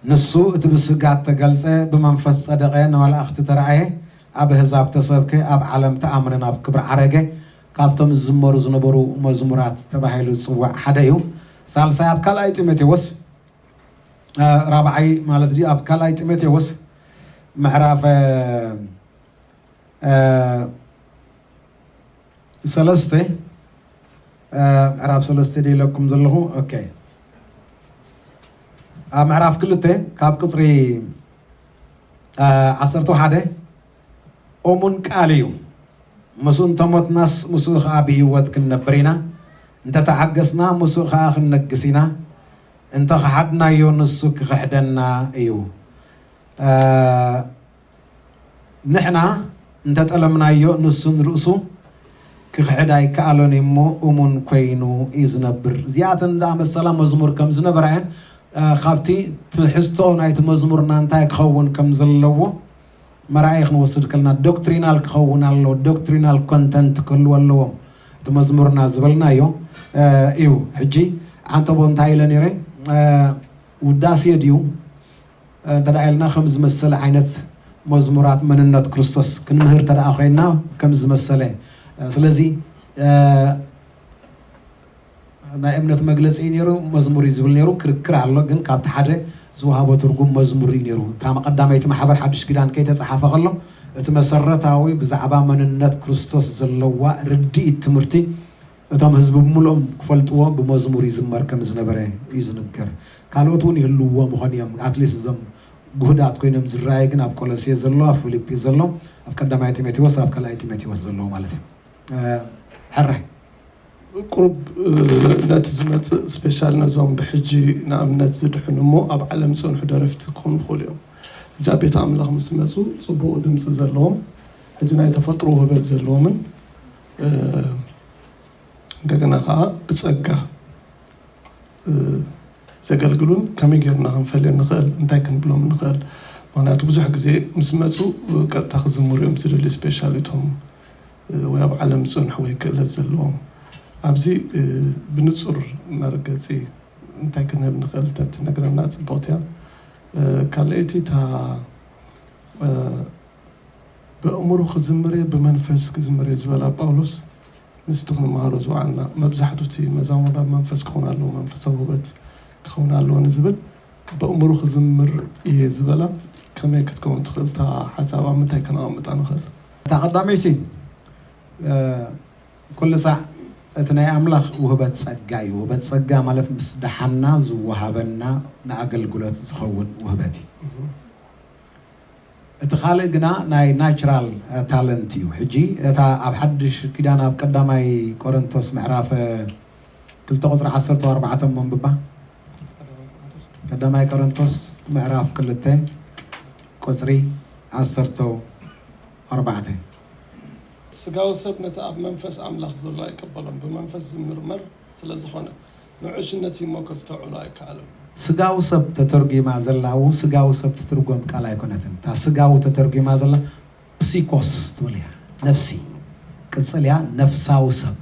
ንሱ እቲ ብስጋ እተገልጸ፣ ብመንፈስ ጸደቐ፣ ንመላእኽቲ ተራእየ፣ ኣብ ኣህዛብ ተሰብከ፣ ኣብ ዓለም ተኣምነ፣ ናብ ክብሪ ዓረገ፣ ካብቶም ዝዝመሩ ዝነበሩ መዝሙራት ተባሂሉ ዝጽዋዕ ሓደ እዩ። ሳልሳይ ኣብ ካልኣይ ጢሞቴዎስ ራብዓይ ማለት ድዩ ኣብ ካልኣይ ጢሞቴዎስ ምዕራፍ ሰለስተ ምዕራፍ ሰለስተ ደይለኩም ዘለኹ ኦኬ ኣብ ምዕራፍ ክልተ ካብ ቅፅሪ ዓሰርተ ሓደ እሙን ቃል እዩ። ምስኡ እንተሞትናስ ምስኡ ከዓ ብህይወት ክንነብር ኢና። እንተተዓገስና ምስኡ ከዓ ክንነግስ ኢና። እንተኸሓድናዮ ንሱ ክኽሕደና እዩ። ንሕና እንተጠለምናዮ ንሱ ንርእሱ ክኽሕድ ኣይከኣሎን እሞ እሙን ኮይኑ እዩ ዝነብር። እዚኣተን ዝኣመሰላ መዝሙር ከም ዝነበራ እየን። ካብቲ ትሕዝቶ ናይቲ መዝሙርና እንታይ ክኸውን ከም ዘለዎ መርኣይ ክንወስድ ከለና ዶክትሪናል ክኸውን ኣለዎ። ዶክትሪናል ኮንተንት ክህልዎ ኣለዎም። እቲ መዝሙርና ዝበልናዮ እዩ። ሕጂ ዓንተቦ እንታይ ኢለ ነይረ? ውዳሴ ድዩ? እንተ ኢልና ከም ዝመሰለ ዓይነት መዝሙራት መንነት ክርስቶስ ክንምህር እንተ ኮይንና ከም ዝመሰለ ስለዚ ናይ እምነት መግለፂ እዩ ነይሩ። መዝሙር እዩ ዝብል ነይሩ። ክርክር ኣሎ፣ ግን ካብቲ ሓደ ዝወሃቦ ትርጉም መዝሙር እዩ ነይሩ። እታ ቀዳመይቲ ማሕበር ሓድሽ ኪዳን ከይተፀሓፈ ከሎ እቲ መሰረታዊ ብዛዕባ መንነት ክርስቶስ ዘለዋ ርድኢት ትምህርቲ እቶም ህዝቢ ብምልኦም ክፈልጥዎ ብመዝሙር ይዝመር ከም ዝነበረ እዩ ዝንገር። ካልኦት እውን ይህልውዎ ምኾን እዮም። ኣትሊስት እዞም ጉህዳት ኮይኖም ዝረኣዩ ግን ኣብ ቆሎሴ ዘሎ፣ ኣብ ፊልጲ ዘሎ፣ ኣብ ቀዳማይ ጢሞቴዎስ፣ ኣብ ካልኣይ ጢሞቴዎስ ዘለዎ ማለት እዩ። ሕራይ ቁሩብ ነቲ ዝመፅእ ስፔሻል ነዞም ብሕጂ ንኣብነት ዝድሕኑ እሞ ኣብ ዓለም ዝፀንሑ ደረፍቲ ክኾኑ ይኽእሉ እዮም። ሕጂ ኣብ ቤት ኣምላኽ ምስ መፁ ፅቡቕ ድምፂ ዘለዎም ሕጂ ናይ ተፈጥሮ ውህበት ዘለዎምን እንደገና ከዓ ብፀጋ ዘገልግሉን ከመይ ጌርና ክንፈልዮም ንኽእል እንታይ ክንብሎም ንኽእል ምክንያቱ ብዙሕ ግዜ ምስ መፁ ቀጥታ ክዝምሩ እዮም ዝደልዩ ስፔሻል እቶም ወይ ኣብ ዓለም ዝፀንሑ ወይ ክእለት ዘለዎም ኣብዚ ብንፁር መርገፂ እንታይ ክንህብ ንኽእል ተትነግረና ፅብቕቲ እያ ካልኣይቲ እታ ብእምሩ ክዝምር እየ ብመንፈስ ክዝምር እየ ዝበላ ጳውሎስ ምስቲ ክንመሃሮ ዝወዓልና መብዛሕቱ እቲ መዛሙር ናብ መንፈስ ክኸውን ኣለዎ መንፈሳዊ ውበት ክኸውን ኣለዎ ንዝብል በእምሩ ክዝምር እየ ዝበላ ከመይ ክትከውን ትኽእል እታ ሓሳብ ኣብ ምንታይ ከነቐምጣ ንኽእል እታ ቀዳመይቲ ኩሉ ሳዕ እቲ ናይ ኣምላኽ ውህበት ጸጋ እዩ ውህበት ጸጋ ማለት ምስ ደሓና ዝወሃበና ንኣገልግሎት ዝኸውን ውህበት እዩ እቲ ካልእ ግና ናይ ናቹራል ታለንት እዩ። ሕጂ እታ ኣብ ሓድሽ ኪዳን ኣብ ቀዳማይ ቆረንቶስ ምዕራፍ ክልተ ቁፅሪ ዓሰርተ ኣርባዕተ እሞ ኣንብባ። ቀዳማይ ቆረንቶስ ምዕራፍ ክልተ ቁፅሪ ዓሰርተ ኣርባዕተ ስጋዊ ሰብ ነቲ ኣብ መንፈስ ኣምላኽ ዘሎ ኣይቀበሎን፣ ብመንፈስ ዝምርመር ስለ ዝኾነ፣ ንዑሽነት እሞ ከስተውዕሎ ኣይከኣለን። ስጋዊ ሰብ ተተርጒማ ዘላ፣ ስጋዊ ሰብ ትትርጎም ቃል ኣይኮነትን። እታ ስጋዊ ተተርጒማ ዘላ ፕሲኮስ ትብል እያ፣ ነፍሲ። ቅጽል እያ፣ ነፍሳዊ ሰብ።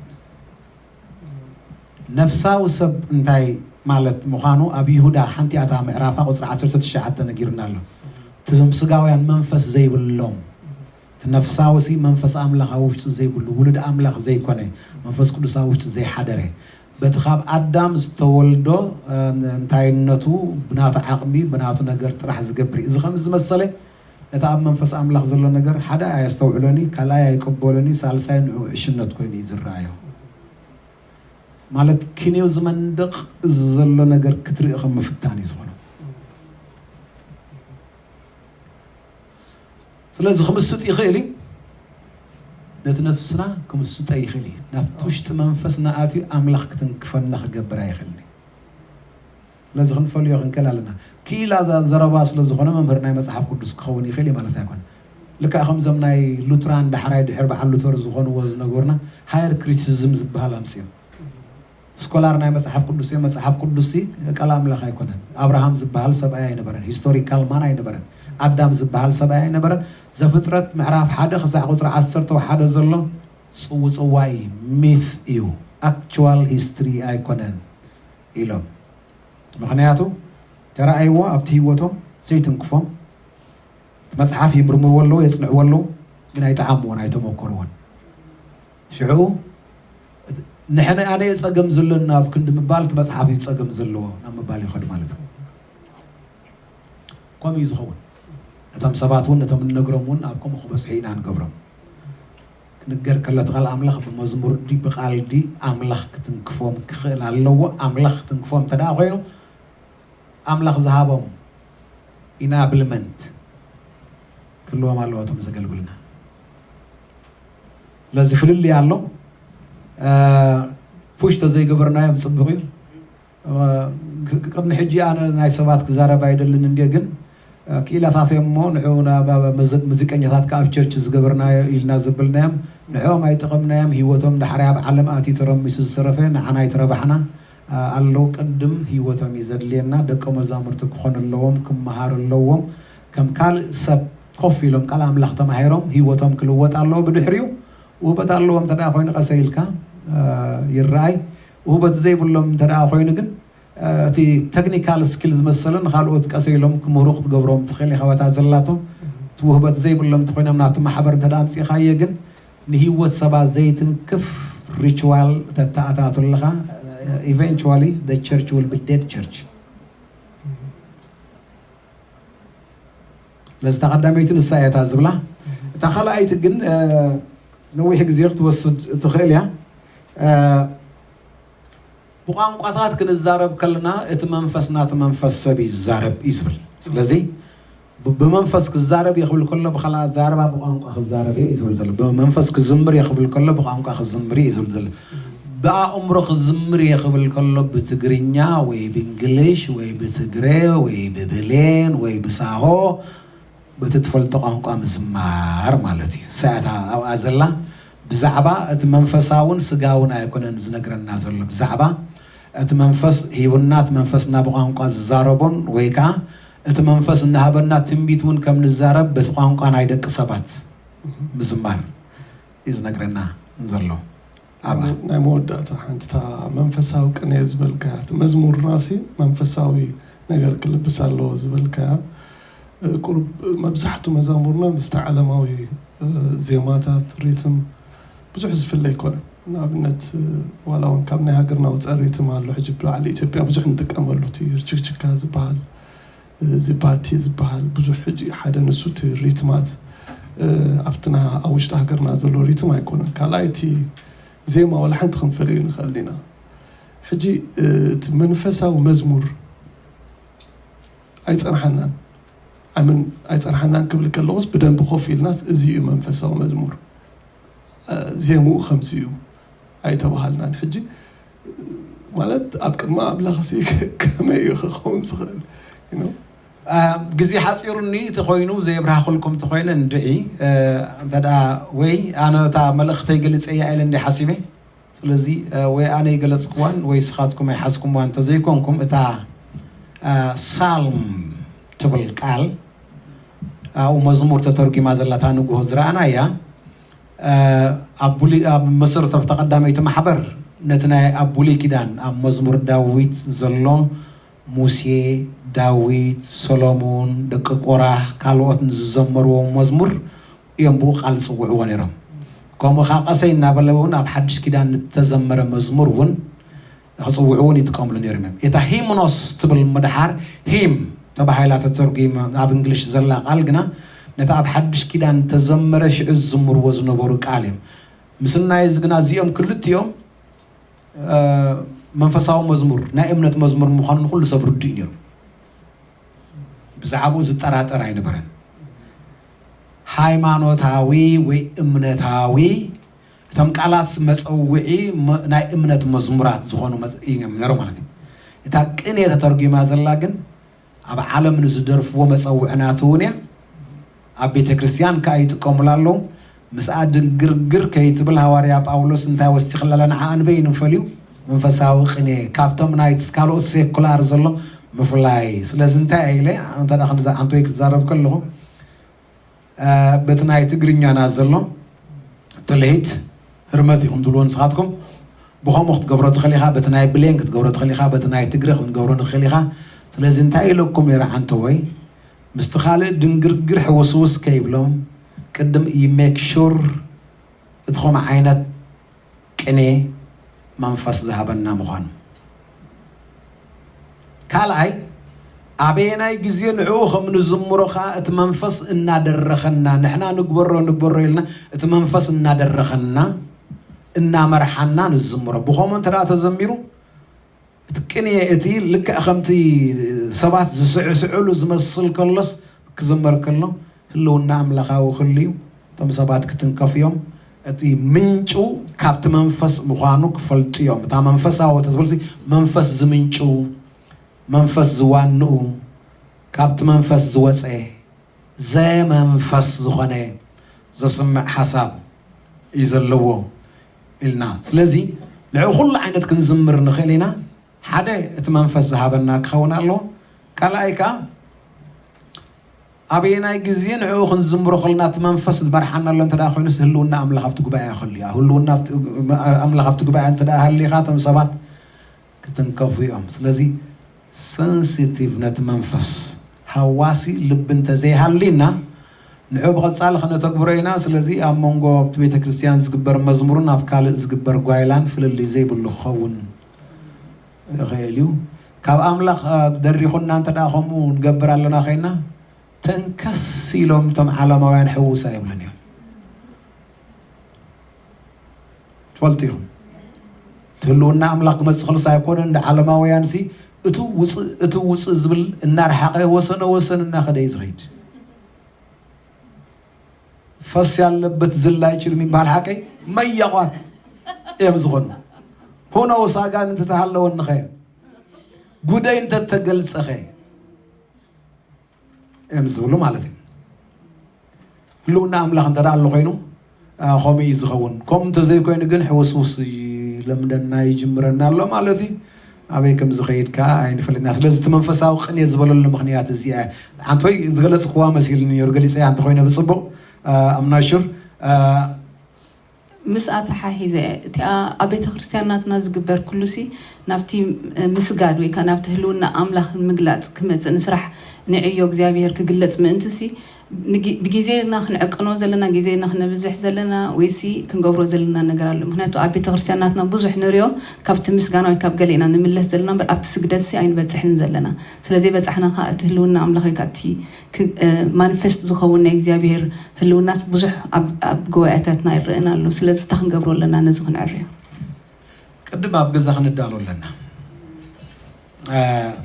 ነፍሳዊ ሰብ እንታይ ማለት ምዃኑ ኣብ ይሁዳ ሓንቲ ኣታ ምዕራፋ ቁጽሪ ዓሰርተ ትሽዓተ ነጊሩና ኣሎ። እቶም ስጋውያን መንፈስ ዘይብሎም እቲ ነፍሳዊ ሲ መንፈስ ኣምላኽ ኣብ ውሽጡ ዘይብሉ ውሉድ ኣምላኽ ዘይኮነ መንፈስ ቅዱስ ኣብ ውሽጡ ዘይሓደረ በቲ ካብ ኣዳም ዝተወልዶ እንታይነቱ ብናቱ ዓቕሚ ብናቱ ነገር ጥራሕ ዝገብር እዩ። እዚ ከም ዝመሰለ ነቲ ኣብ መንፈስ ኣምላኽ ዘሎ ነገር ሓደ ኣየስተውዕሎን እዩ፣ ካልኣይ ኣይቅበሎን እዩ፣ ሳልሳይ ንዑ ዕሽነት ኮይኑ እዩ ዝረኣዮ። ማለት ክንዮ ዝመንደቕ ዘሎ ነገር ክትርኢ ከም ምፍታን እዩ ዝኾነ። ስለዚ ክምስጥ ይኽእል እዩ፣ ነቲ ነፍስና ክምስጦ ይኽእል እዩ። ናብቲ ውሽጢ መንፈስና ኣትዩ ኣምላኽ ክትንክፈና ክገብር ኣይኽእልን እዩ። ስለዚ ክንፈልዮ ክንክእል ኣለና። ክኢላ ዘረባ ስለ ዝኾነ መምህር ናይ መጽሓፍ ቅዱስ ክኸውን ይኽእል እዩ ማለት ኣይኮነ። ልክዕ ከምዞም ናይ ሉትራን ዳሕራይ ድሕሪ በዓል ሉተር ዝኾንዎ ዝነገሩና ሃየር ክሪቲሲዝም ዝበሃል ኣምፅኦም። ስኮላር ናይ መጽሓፍ ቅዱስ እዮም። መጽሓፍ ቅዱስ ቃል ኣምላኽ ኣይኮነን። ኣብርሃም ዝበሃል ሰብኣይ ኣይነበረን። ሂስቶሪካል ማን ኣይነበረን። ኣዳም ዝበሃል ሰብኣይ ኣይነበረን። ዘፍጥረት ምዕራፍ ሓደ ክሳዕ ቁፅሪ ዓሰርተ ሓደ ዘሎ ፅውፅዋይ ሚት እዩ፣ ኣክቹዋል ሂስትሪ ኣይኮነን ኢሎም። ምኽንያቱ ተረኣይዎ ኣብቲ ህይወቶም ዘይትንክፎም መጽሓፍ ይምርምርዎ ኣለዉ፣ የጽንዕዎ ኣለዉ፣ ግን ኣይጠዓምዎን፣ ኣይተመኮርዎን። ሽዑ ንሕነ ኣነ ጸገም ዘሎና ኣብ ክንዲ ምባል እቲ መጽሓፍ እዩ ጸገም ዘለዎ ናብ ምባል ይኸዱ ማለት እዩ። ከምኡ እዩ ዝኸውን። እቶም ሰባት እውን ነቶም እንነግሮም እውን ኣብ ከምኡ ክበጽሑ ኢና ንገብሮም። ክንገር ከሎ እቲ ቃል ኣምላኽ ብመዝሙር ዲ ብቃል ዲ ኣምላኽ ክትንክፎም ክኽእል ኣለዎ። ኣምላኽ ክትንክፎም እንተ ደኣ ኮይኑ ኣምላኽ ዝሃቦም ኢናብልመንት ክህልዎም ኣለዎ እቶም ዘገልግሉና። ስለዚ ፍልልይ ኣሎ። ፑሽ ተዘይገበርናዮም ጽቡቕ እዩ። ቅድሚ ሕጂ ኣነ ናይ ሰባት ክዛረብ ኣይደልን እንድየ፣ ግን ክኢላታት እዮም እሞ ንዑ ሙዚቀኛታት ከኣ ኣብ ቸርች ዝገበርናዮ ኢልና ዘብልናዮም ንዕኦም ኣይጠቐምናዮም። ህይወቶም ዳሕራይ ኣብ ዓለም ኣትዩ ተረሚሱ ዝተረፈ ንዓና ኣይትረባሕና። ኣሎ ቅድም ህይወቶም እዩ ዘድልየና። ደቀ መዛሙርቲ ክኾኑ ኣለዎም፣ ክመሃሩ ኣለዎም። ከም ካልእ ሰብ ኮፍ ኢሎም ቃል ኣምላኽ ተማሂሮም ህይወቶም ክልወጥ ኣለዎ። ብድሕሪኡ ውህበት ኣለዎም እንተ ደኣ ኮይኑ ቀሰ ኢልካ ይረኣይ። ውህበት ዘይብሎም እንተ ደኣ ኮይኑ ግን እቲ ተክኒካል ስኪል ዝመሰለ ንካልኦት ቀሰ ኢሎም ክምህሩ ክትገብሮም ትኽእል ኢኻ። ዋታ ዘላቶም እቲ ውህበት ዘይብሎም እንተኮይኖም ናቱ ማሕበር እንተ ደኣ ኣምጺኻዮ ግን ንህይወት ሰባት ዘይትንክፍ ሪችዋል ተተኣታቱ ኣለኻ። Eventually the church will be dead church። ለዚ እታ ቀዳመይቲ ንሳ እያ እታ ዝብላ። እታ ካልኣይቲ ግን ነዊሕ ግዜ ክትወስድ ትኽእል እያ። ብቋንቋታት ክንዛረብ ከለና እቲ መንፈስ ናቲ መንፈስ ሰብ ይዛረብ እዩ ዝብል። ስለዚ ብመንፈስ ክዛረብ እየ ክብል ከሎ ብካልእ ኣዛረባ ብቋንቋ ክዛረብ እየ እዩ ዝብል ዘሎ። ብመንፈስ ክዝምር እየ ክብል ከሎ ብቋንቋ ክዝምር እዩ ዝብል ዘሎ። ብኣእምሮ ክዝምር እየ ክብል ከሎ ብትግርኛ ወይ ብእንግሊሽ ወይ ብትግረ ወይ ብብሌን ወይ ብሳሆ በቲ ትፈልጦ ቋንቋ ምዝማር ማለት እዩ። ሳያታ ኣብኣ ዘላ ብዛዕባ እቲ መንፈሳውን ስጋውን ኣይኮነን ዝነግረና ዘሎ። ብዛዕባ እቲ መንፈስ ሂቡና እቲ መንፈስና ብቋንቋ ዝዛረቦን ወይ ከዓ እቲ መንፈስ እናሃበና ትንቢት እውን ከም ንዛረብ በቲ ቋንቋ ናይ ደቂ ሰባት ምዝማር እዩ ዝነግረና ዘሎ። ኣብኣ ናይ መወዳእታ ሓንቲ እታ መንፈሳዊ ቅኔ ዝበልካያ እቲ መዝሙርና ሲ መንፈሳዊ ነገር ክልብስ ኣለዎ ዝበልካያ ቁሩብ መብዛሕቱ መዛሙርና ምስቲ ዓለማዊ ዜማታት ሪትም ብዙሕ ዝፍለ ኣይኮነን። ንኣብነት ዋላ እውን ካብ ናይ ሃገርና ውፃእ ሪትም ኣሎ። ሕጂ ብዓል ኢትዮጵያ ብዙሕ ንጥቀመሉ እቲ ርችክችካ ዝበሃል እዚ ባቲ ዝበሃል ብዙሕ ሕጂ ሓደ ንሱ እቲ ሪትማት ኣብቲ ኣብ ውሽጢ ሃገርና ዘሎ ሪትም ኣይኮነን። ካልኣይ እቲ ዜማ ዋላ ሓንቲ ክንፈልዮ ንኽእል ኢና። ሕጂ እቲ መንፈሳዊ መዝሙር ኣይፀንሓናን። ኣምን ኣይፀንሓናን ክብል ከለኹስ ብደንቢ ኮፍ ኢልናስ እዚ እዩ መንፈሳዊ መዝሙር፣ ዜምኡ ከምዚ እዩ ኣይተባሃልናን። ሕጂ ማለት ኣብ ቅድሚ ኣምላኽ ሲ ከመይ እዩ ክኸውን ዝኽእል? ግዜ ሓፂሩኒ ተኮይኑ ዘየብርሃክልኩም ተኮይነ እንድዒ እንተ ወይ ኣነ እታ መልእኽተይ ገሊፀያ ኢለ እንዲ ሓሲበ። ስለዚ ወይ ኣነ ይገለፅክዋን ወይ ስኻትኩም ኣይሓዝኩምዋ እንተዘይኮንኩም እታ ሳልም ትብል ቃል ኣብኡ መዝሙር ተተርጒማ ዘላታ ንግሆ ዝረኣና እያ። ኣብ መሰረተ ተቐዳመይቲ ማሕበር ነቲ ናይ ኣብ ብሉይ ኪዳን ኣብ መዝሙር ዳዊት ዘሎ ሙሴ፣ ዳዊት፣ ሰሎሞን፣ ደቂ ቆራህ ካልኦት ንዝዘመርዎ መዝሙር እዮም ብኡ ቃል ዝፅውዕዎ ነይሮም። ከምኡ ከዓ ቀሰይ እናበለ እውን ኣብ ሓድሽ ኪዳን ንተዘመረ መዝሙር እውን ክፅውዑ እውን ይጥቀምሉ ነይሮም እዮም። እታ ሂምኖስ ትብል ምድሓር ሂም ተባሂላ ተተርጒማ ኣብ እንግሊሽ ዘላ ቃል ግና ነታ ኣብ ሓድሽ ኪዳን ተዘመረ ሽዑ ዝዝምርዎ ዝነበሩ ቃል እዮም። ምስናይ እዚ ግና እዚኦም ክልቲኦም መንፈሳዊ መዝሙር ናይ እምነት መዝሙር ምዃኑ ንኩሉ ሰብ ርዱእ እዩ ነይሩ። ብዛዕባኡ ዝጠራጠር ኣይነበረን። ሃይማኖታዊ ወይ እምነታዊ፣ እቶም ቃላት መጸውዒ ናይ እምነት መዝሙራት ዝኾኑ እዮም ነይሩ ማለት እዩ። እታ ቅኔ ተተርጒማ ዘላ ግን ኣብ ዓለም ንዝደርፍዎ መጸውዒ ናቱ እውን እያ። ኣብ ቤተ ክርስቲያን ከኣ ይጥቀሙላ ኣለዉ። ምስኣ ድንግርግር ከይትብል ሃዋርያ ጳውሎስ እንታይ ወሲኽላ ኣላ? ንዓ ኣንበይ ንፈልዩ መንፈሳዊ ቅኔ ካብቶም ናይ ካልኦት ሴኩላር ዘሎ ምፍላይ። ስለዚ እንታይ ኢለ እንተ ደኣ ክንዛ-፣ ኣንቶይ ክዛረብ ከለኹ፣ እ፣ በቲ ናይ ትግርኛና ዘሎ ትልሂት ህርመት ኢኹም ትብልዎ ንስኻትኩም። ብኸምኡ ክትገብሮ ትኽእል ኢኻ፣ በቲ ናይ ብሌን ክትገብሮ ትኽእል ኢኻ፣ በቲ ናይ ትግረ ክትገብሮ ትኽእል ኢኻ። ስለዚ እንታይ ኢለኩም ነይረ ዓንተወይ? ምስቲ ካልእ ድንግርግር ሕውስውስ ከይብሎም ቅድም ዩ ሜክ ሹር እቲ ኸምኡ ዓይነት ቅኔ መንፈስ ዝሃበና ምዃኑ። ካልኣይ፣ ኣበየናይ ግዜ ንዕኡ ከም ንዝምሮ ኸኣ እቲ መንፈስ እናደረኸና፣ ንሕና ንግበሮ ንግበሮ ኢልና እቲ መንፈስ እናደረኸና፣ እናመርሓና ንዝምሮ። ብኸምኡ እንተ ደኣ ተዘሚሩ፣ እቲ ቅኔ እቲ ልክዕ ከምቲ ሰባት ዝስዕስዕሉ ዝመስል ከሎስ ክዝመር ከሎ ህልውና ኣምላኻዊ ክህሉ እዩ። እቶም ሰባት ክትንከፉ እዮም። እቲ ምንጩ ካብቲ መንፈስ ምዃኑ ክፈልጡ እዮም። እታ መንፈሳዊ ተዝበልሲ መንፈስ ዝምንጩ፣ መንፈስ ዝዋንኡ፣ ካብቲ መንፈስ ዝወፀ፣ ዘመንፈስ ዝኾነ ዘስምዕ ሓሳብ እዩ ዘለዎ ኢልና። ስለዚ ንዕኡ ኩሉ ዓይነት ክንዝምር ንኽእል ኢና። ሓደ እቲ መንፈስ ዝሃበና ክኸውን ኣለዎ። ካልኣይ ከኣ ኣበየናይ ግዜ ንዕኡ ክንዝምሮ ከለና እቲ መንፈስ ዝመርሓና ኣሎ እንተ ደኣ ኮይኑስ ህልውና ኣምላኽ ኣብቲ ጉባኤ ክህሉ እዩ። ህልውና ኣብቲ፣ ኣምላኽ ኣብቲ ጉባኤ እንተ ደኣ ሃሊኻ እቶም ሰባት ክትንከፉ እዮም። ስለዚ ሰንሲቲቭ ነቲ መንፈስ ሃዋሲ ልቢ እንተዘይሃሊና ንዑ ብቐጻሊ ከነተግብሮ ኢና። ስለዚ ኣብ መንጎ ኣብቲ ቤተ ክርስቲያን ዝግበር መዝሙርን ኣብ ካልእ ዝግበር ጓይላን ፍልልይ ዘይብሉ ክኸውን ይኽእል እዩ። ካብ ኣምላኽ፣ እ፣ ደሪኹና እንተ ደኣ ከምኡ ንገብር ኣለና ኮይና ተንከስ ኢሎም እቶም ዓለማውያን ሕውስ ኣይብሉን እዮም። ትፈልጡ ኢኹም። እቲ ህልውና ኣምላኽ ክመጽእ ከሎስ ኣይኮነን፣ እንደ ዓለማውያን ሲ እቱ ውጽእ፣ እቱ ውጽእ ዝብል እናረሓቐ ወሰነ ወሰን እናኸደ እዩ ዝኸይድ። ፈስ ያለበት ዝላ አይችልም የሚባል ሓቀይ መያቋት እዮም ዝኾኑ። ሁነውስ ኣጋንንት ተሃለወንኸ ጉደይ እንተተገልጸኸ እዮም ዝብሉ ማለት እዩ። ህልውና ኣምላኽ እንተ ደኣ ኣሎ ኮይኑ፣ አ፣ ከምኡ እዩ ዝኸውን። ከምኡ እንተዘይኮይኑ ግን ሕውስውስ ይለምደና ይጅምረና ኣሎ ማለት እዩ። ኣበይ ከም ዝኸይድ ከኣ ኣይንፈልጥና። ስለዚ እቲ መንፈሳዊ ቅኔ ዝበለሉ ምኽንያት እዚ እያ። ሓንቲ ወይ ዝገለጽክዋ መሲልኒ ነይሩ፣ ገሊጸያ እንተኾይነ ብጽቡቕ፣ አ፣ ኣምናሹር፣ አ፣ ምስኣ ተሓሒዘ እቲኣ ኣብ ቤተ ክርስቲያን ናትና ዝግበር ኩሉሲ ናብቲ፣ እ፣ ምስጋድ ወይ ከኣ ናብቲ ህልውና ኣምላኽ ንምግላጽ ክመጽእ ንስራሕ ንዕዮ እግዚኣብሔር ክግለጽ ምእንትሲ ንጊ-፣ ብግዜና ክንዕቅኖ ዘለና፣ ግዜና ክነብዝሕ ዘለና ወይሲ ክንገብሮ ዘለና ነገር ኣሎ። ምኽንያቱ ኣብ ቤተ ክርስቲያን ናትና ብዙሕ ንሪኦ ካብቲ ምስጋና ወይ ካብ ገለ ኢና ንምለስ ዘለና እምበር ኣብቲ ስግደትሲ ኣይንበጽሕን ዘለና። ስለ ዘይበጻሕና ከኣ እቲ ህልውና ኣምላኽ ወይ ከኣ እቲ ክ-፣ እ፣ ማኒፌስት ዝኸውን ናይ እግዚኣብሔር ህልውናስ ብዙሕ ኣብ፣ ኣብ ጉባኤታትና ይረአን ኣሎ። ስለዚ እንታይ ክንገብሮ ኣለና ነዚ ክንዕርዮ? ቅድም ኣብ ገዛ ክንዳሎ ኣለና። እ፣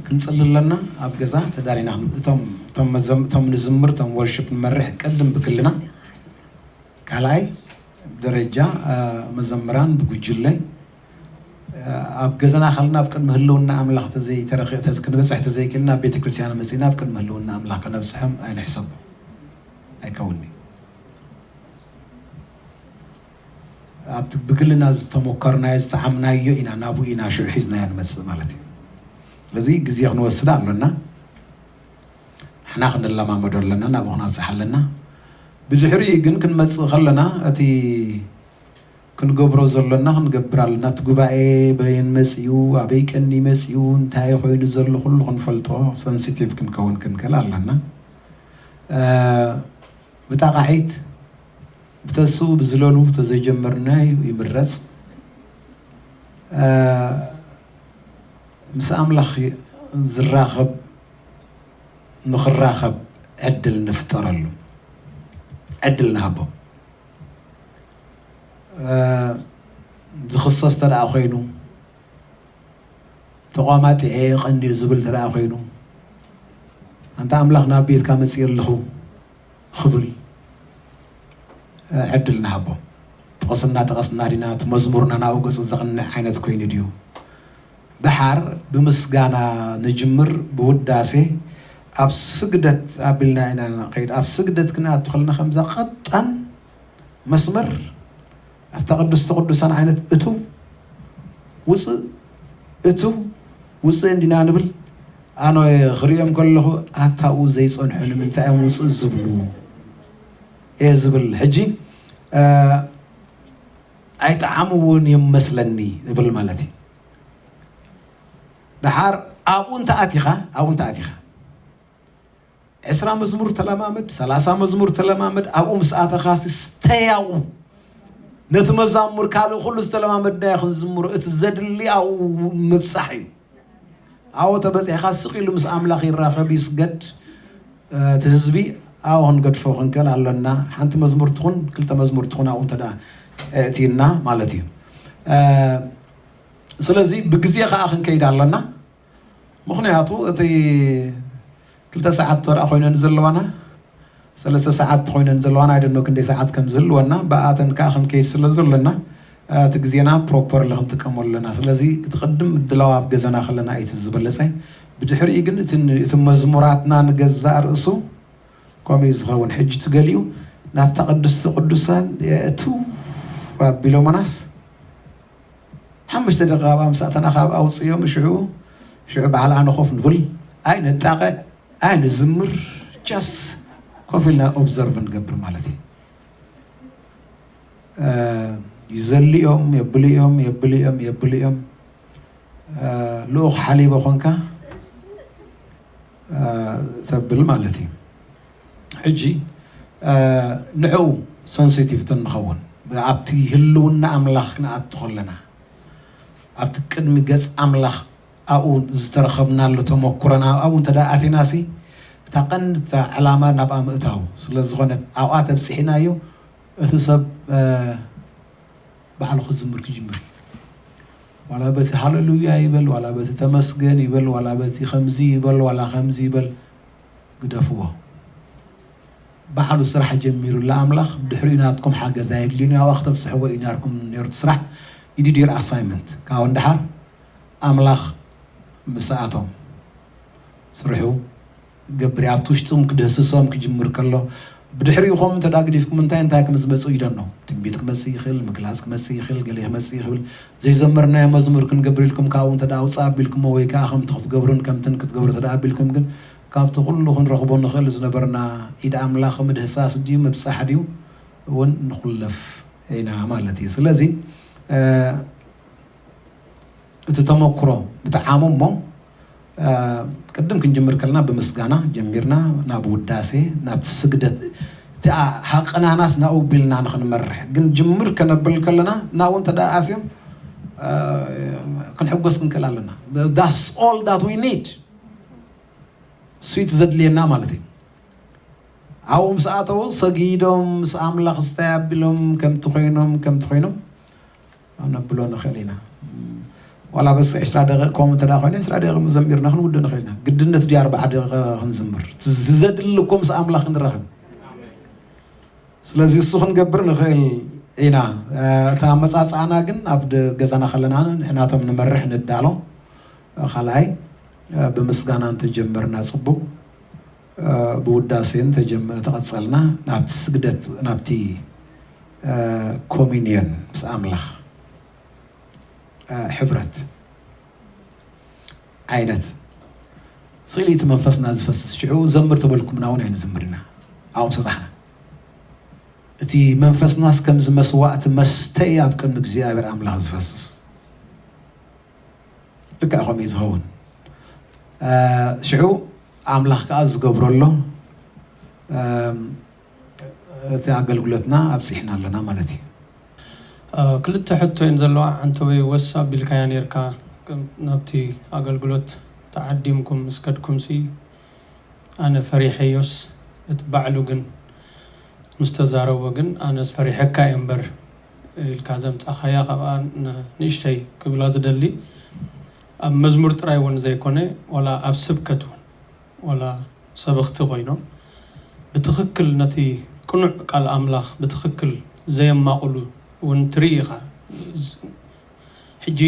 ክንጽሊ ኣለና። ኣብ ገዛ ተዳሊና እቶም፣ እቶም መዘም-፣ እቶም ንዝምር፣ እቶም ወርሽፕ ንመርሕ ቅድም ብግልና። ካልኣይ ደረጃ፣ እ፣ መዘምራን ብጉጅለ፣ እ፣ ኣብ ገዛና ከለና ኣብ ቅድሚ ህልውና ኣምላኽ ተዘይተረኺ-፣ ተዝ-፣ ክንበጽሕ ተዘይክልና ኣብ ቤተ ክርስቲያን መጺና ኣብ ቅድሚ ህልውና ኣምላኽ ከነብጽሖም ኣይንሕሰቦ። ኣይከውን'ዩ። ኣብቲ ብግልና ዝተሞከርናዮ፣ ዝተዓምናዮ ኢና፣ ናብኡ ኢና ሽዑ ሒዝናዮ ንመጽእ ማለት እዩ። ስለዚ ግዜ ክንወስድ ኣሎና። ንሕና ክንለማመዶ ኣለና፣ ናብኡ ክነብጽሕ ኣለና። ብድሕሪኡ ግን ክንመጽእ ከለና፣ እቲ ክንገብሮ ዘሎና ክንገብር ኣለና። እቲ ጉባኤ በየን መጺኡ፣ ኣበይ ቀኒ መጺኡ፣ እንታይ ኮይኑ ዘሎ ኩሉ ክንፈልጦ፣ ሰንሲቲቭ ክንከውን ክንክእል ኣለና። እ፣ ብጣቓሒት፣ ብተስኡ ብዝለሉ ተዘይጀመርናዮ ይምረጽ። እ፣ ምስ ኣምላኽ ዝራኸብ፣ ንኽራኸብ ዕድል ንፍጠረሉ፣ ዕድል ንሃቦ። እ፣ ዝኽሰስ እንተ ደኣ ኮይኑ፣ ተቋማጢዐ ቀንዩ ዝብል እንተ ደኣ ኮይኑ፣ ኣንታ ኣምላኽ ናብ ቤትካ መጽእ ኣለኹ ክብል ዕድል ንሃቦ። ጥቕስና ጠቐስና ዲና እቲ መዝሙርና ናብኡ ገጹ ዘቕንዕ ዓይነት ኮይኑ ድዩ? ደሓር ብምስጋና ንጅምር፣ ብውዳሴ ኣብ ስግደት ኣቢልና ኢና ንኸይድ። ኣብ ስግደት ክንኣቱ ከለና ከምዛ ቀጣን መስመር ኣብታ ቅድስተ ቅዱሳን ዓይነት እትው ውፅእ እትው ውፅእ እንዲና ንብል። ኣነ ክሪኦም ከለኹ ኣታኡ ዘይፀንሑ ንምንታይ እዮም ውፅእ ዝብሉ እየ ዝብል። ሕጂ ኣይጠዓምውን እዮም መስለኒ እብል ማለት እዩ። ደሓር ኣብኡ እንተኣቲኻ ኣብኡ እንተኣቲኻ ዕስራ መዝሙር ተለማመድ፣ ሰላሳ መዝሙር ተለማመድ። ኣብኡ ምስ ኣተኻሲ ስተያው ነቲ መዛሙር ካልእ ኩሉ ዝተለማመድናዮ ክንዝምሮ እቲ ዘድሊ ኣብኡ ምብጻሕ እዩ። ኣብኡ ተበጺሕካ ስቕ ኢሉ ምስ ኣምላኽ ይራኸብ ይስገድ። እቲ ህዝቢ ኣብኡ ክንገድፎ ክንክእል ኣሎና። ሓንቲ መዝሙር ትኹን ክልተ መዝሙር ትኹን ኣብኡ እንተ ደኣ እእትዩና ማለት እዩ። ስለዚ ብግዜ ከዓ ክንከይድ ኣሎና። ምኽንያቱ እቲ ክልተ ሰዓት ተራ ኮይነን ዘለዋና ሰለስተ ሰዓት ኮይነን ዘለዋና ኣይደኖ ክንደይ ሰዓት ከም ዝህልወና ብኣተን ከዓ ክንከይድ ስለ ዘሎና እቲ ግዜና ፕሮፐርሊ ክንጥቀመሉ ኣለና። ስለዚ እቲ ቅድም ምድላው ኣብ ገዛና ከለና እዩ እቲ ዝበለፀ። ብድሕሪኡ ግን እቲ መዝሙራትና ንገዛእ ርእሱ ከምኡ እዩ ዝኸውን። ሕጂ እቲ ገሊኡ ናብታ ቅድስቲ ቅዱሳን እቱ ኣቢሎምናስ ሓሙሽተ ደቂቃ ኣብኣ ምስ ኣተና ካብ ኣውፅዮም ሽዑ ሽዑ በዓል ኣነ ኮፍ ንብል ኣይ ነጣቐዕ ኣይ ንዝምር ጃስት ኮፍ ኢልና ኦብዘርቭ ንገብር ማለት እዩ። ይዘልኦም የብልኦም የብልኦም የብልኦም ልኡኽ ሓሊበ ኮንካ ተብል ማለት እዩ። ሕጂ ንዕኡ ሰንሲቲቭ ንኸውን ኣብቲ ህልውና ኣምላኽ ክንኣቱ ከለና ኣብቲ ቅድሚ ገጽ ኣምላኽ ኣብኡ ዝተረኸብናሉ ተመኩሮና ኣብኡ እንተ ኣቲና ሲ እታ ቀንዲ እታ ዕላማ ናብኣ ምእታው ስለ ዝኾነት ኣብኣ ተብፅሒናዮ እቲ ሰብ ባዕሉ ክዝምር ክጅምር እዩ። ዋላ በቲ ሃለሉያ ይበል ዋላ በቲ ተመስገን ይበል ዋላ በቲ ከምዚ ይበል ዋላ ከምዚ ይበል ግደፍዎ። ባዕሉ ስራሕ ጀሚሩላ ኣምላኽ ድሕሪኡ ናትኩም ሓገዝ ኣየድልዩን ናብኣ ክተብፅሕዎ እዩ ናርኩም ነሩ እቲ ስራሕ። You did your assignment ካብኡ ንደሓር ኣምላኽ ምስኣቶም ስርሑ ገብር ኣብቲ ውሽጥም ክድህስሶም ክጅምር ከሎ ብድሕሪኡ ኸም እንተ ግዲፍኩም እንታይ እንታይ ከም ዝመፅእ ይደኖ ትንቢት ክመፅእ ይኽእል ምግላፅ ክመፅእ ይኽእል ገለ ክመፅእ ይኽእል ዘይዘመርናዮ መዝሙር ክንገብር ኢልኩም ካብኡ እንተ ኣውፅእ ኣቢልኩሞ ወይ ከዓ ከምቲ ክትገብሩን ከምትን ክትገብሩ እንተ ኣቢልኩም ግን ካብቲ ኩሉ ክንረኽቦ ንኽእል ዝነበርና ኢድ ኣምላኽ ምድህሳስ ድዩ ምብፃሕ ድዩ እውን ንኹለፍ ኢና ማለት እዩ። ስለዚ እቲ ተመክሮ ብጣዓሙ እሞ ቅድም ክንጅምር ከለና ብምስጋና ጀሚርና ናብ ውዳሴ ናብቲ ስግደት እቲ ሃቅናናስ ናብኡ ቢልና ንክንመርሕ ግን ጅምር ከነብል ከለና ናብኡ እንተ ኣትዮም ክንሕጎስ ክንክእል ኣለና። That's all that we need። ስዊት ዘድልየና ማለት እዩ። ኣብኡ ምስ ኣተዉ ሰጊዶም ምስ ኣምላኽ ስታይ ኣቢሎም ከምቲ ኮይኖም ከምቲ ኮይኖም ነብሎ ንኽእል ኢና። ዋላ በስ ዕስራ ደቂቕ ከምኡ እንተ ኮይነ ዕስራ ደቂቕ ዘሚርና ክንውድእ ንኽእል ኢና። ግድነት ድዩ ኣርባዓ ደቂቕ ክንዝምር? እቲ ዘድሊ እኮ ምስ ኣምላኽ ክንራኸብ። ስለዚ እሱ ክንገብር ንኽእል ኢና። እቲ ኣመፃፅኣና ግን ኣብ ገዛና ከለና ንሕናቶም ንመርሕ ንዳሎ ካልኣይ ብምስጋና እንተጀመርና ፅቡቅ ብውዳሴ እንተጀመ ተቐፀልና ናብቲ ስግደት ናብቲ ኮሚኒዮን ምስ ኣምላኽ ሕብረት ዓይነት ስኢሉ እቲ መንፈስና ዝፈስስ ሽዑ ዘምር ተበልኩምና እውን ኣይንዝምር ኢና ኣብኡ ምሰፃሕና እቲ መንፈስናስ ከምዚ መስዋእቲ መስተ እዩ ኣብ ቅድሚ እግዚኣብሔር ኣምላኽ ዝፈስስ ልክዕ ከምኡ እዩ ዝኸውን። ሽዑ ኣምላኽ ከዓ ዝገብሮ ኣሎ። እቲ ኣገልግሎትና ኣብፂሕና ኣለና ማለት እዩ። ክልተ ሕቶ እየን ዘለዋ። ዓንተወይ ወስ ኣቢልካያ ነርካ ናብቲ ኣገልግሎት ተዓዲምኩም ምስ ከድኩም ሲ ኣነ ፈሪሐዮስ እቲ ባዕሉ ግን ምስ ተዛረቦ ግን ኣነስ ፈሪሐካ እየ እምበር ኢልካ ዘምፃኻያ ካብኣ ንእሽተይ ክብላ ዝደሊ ኣብ መዝሙር ጥራይ እውን ዘይኮነ፣ ዋላ ኣብ ስብከት እውን፣ ዋላ ሰበኽቲ ኮይኖም ብትኽክል ነቲ ቅኑዕ ቃል ኣምላኽ ብትኽክል ዘየማቕሉ እውን ትርኢ ኢኻ። ሕጂ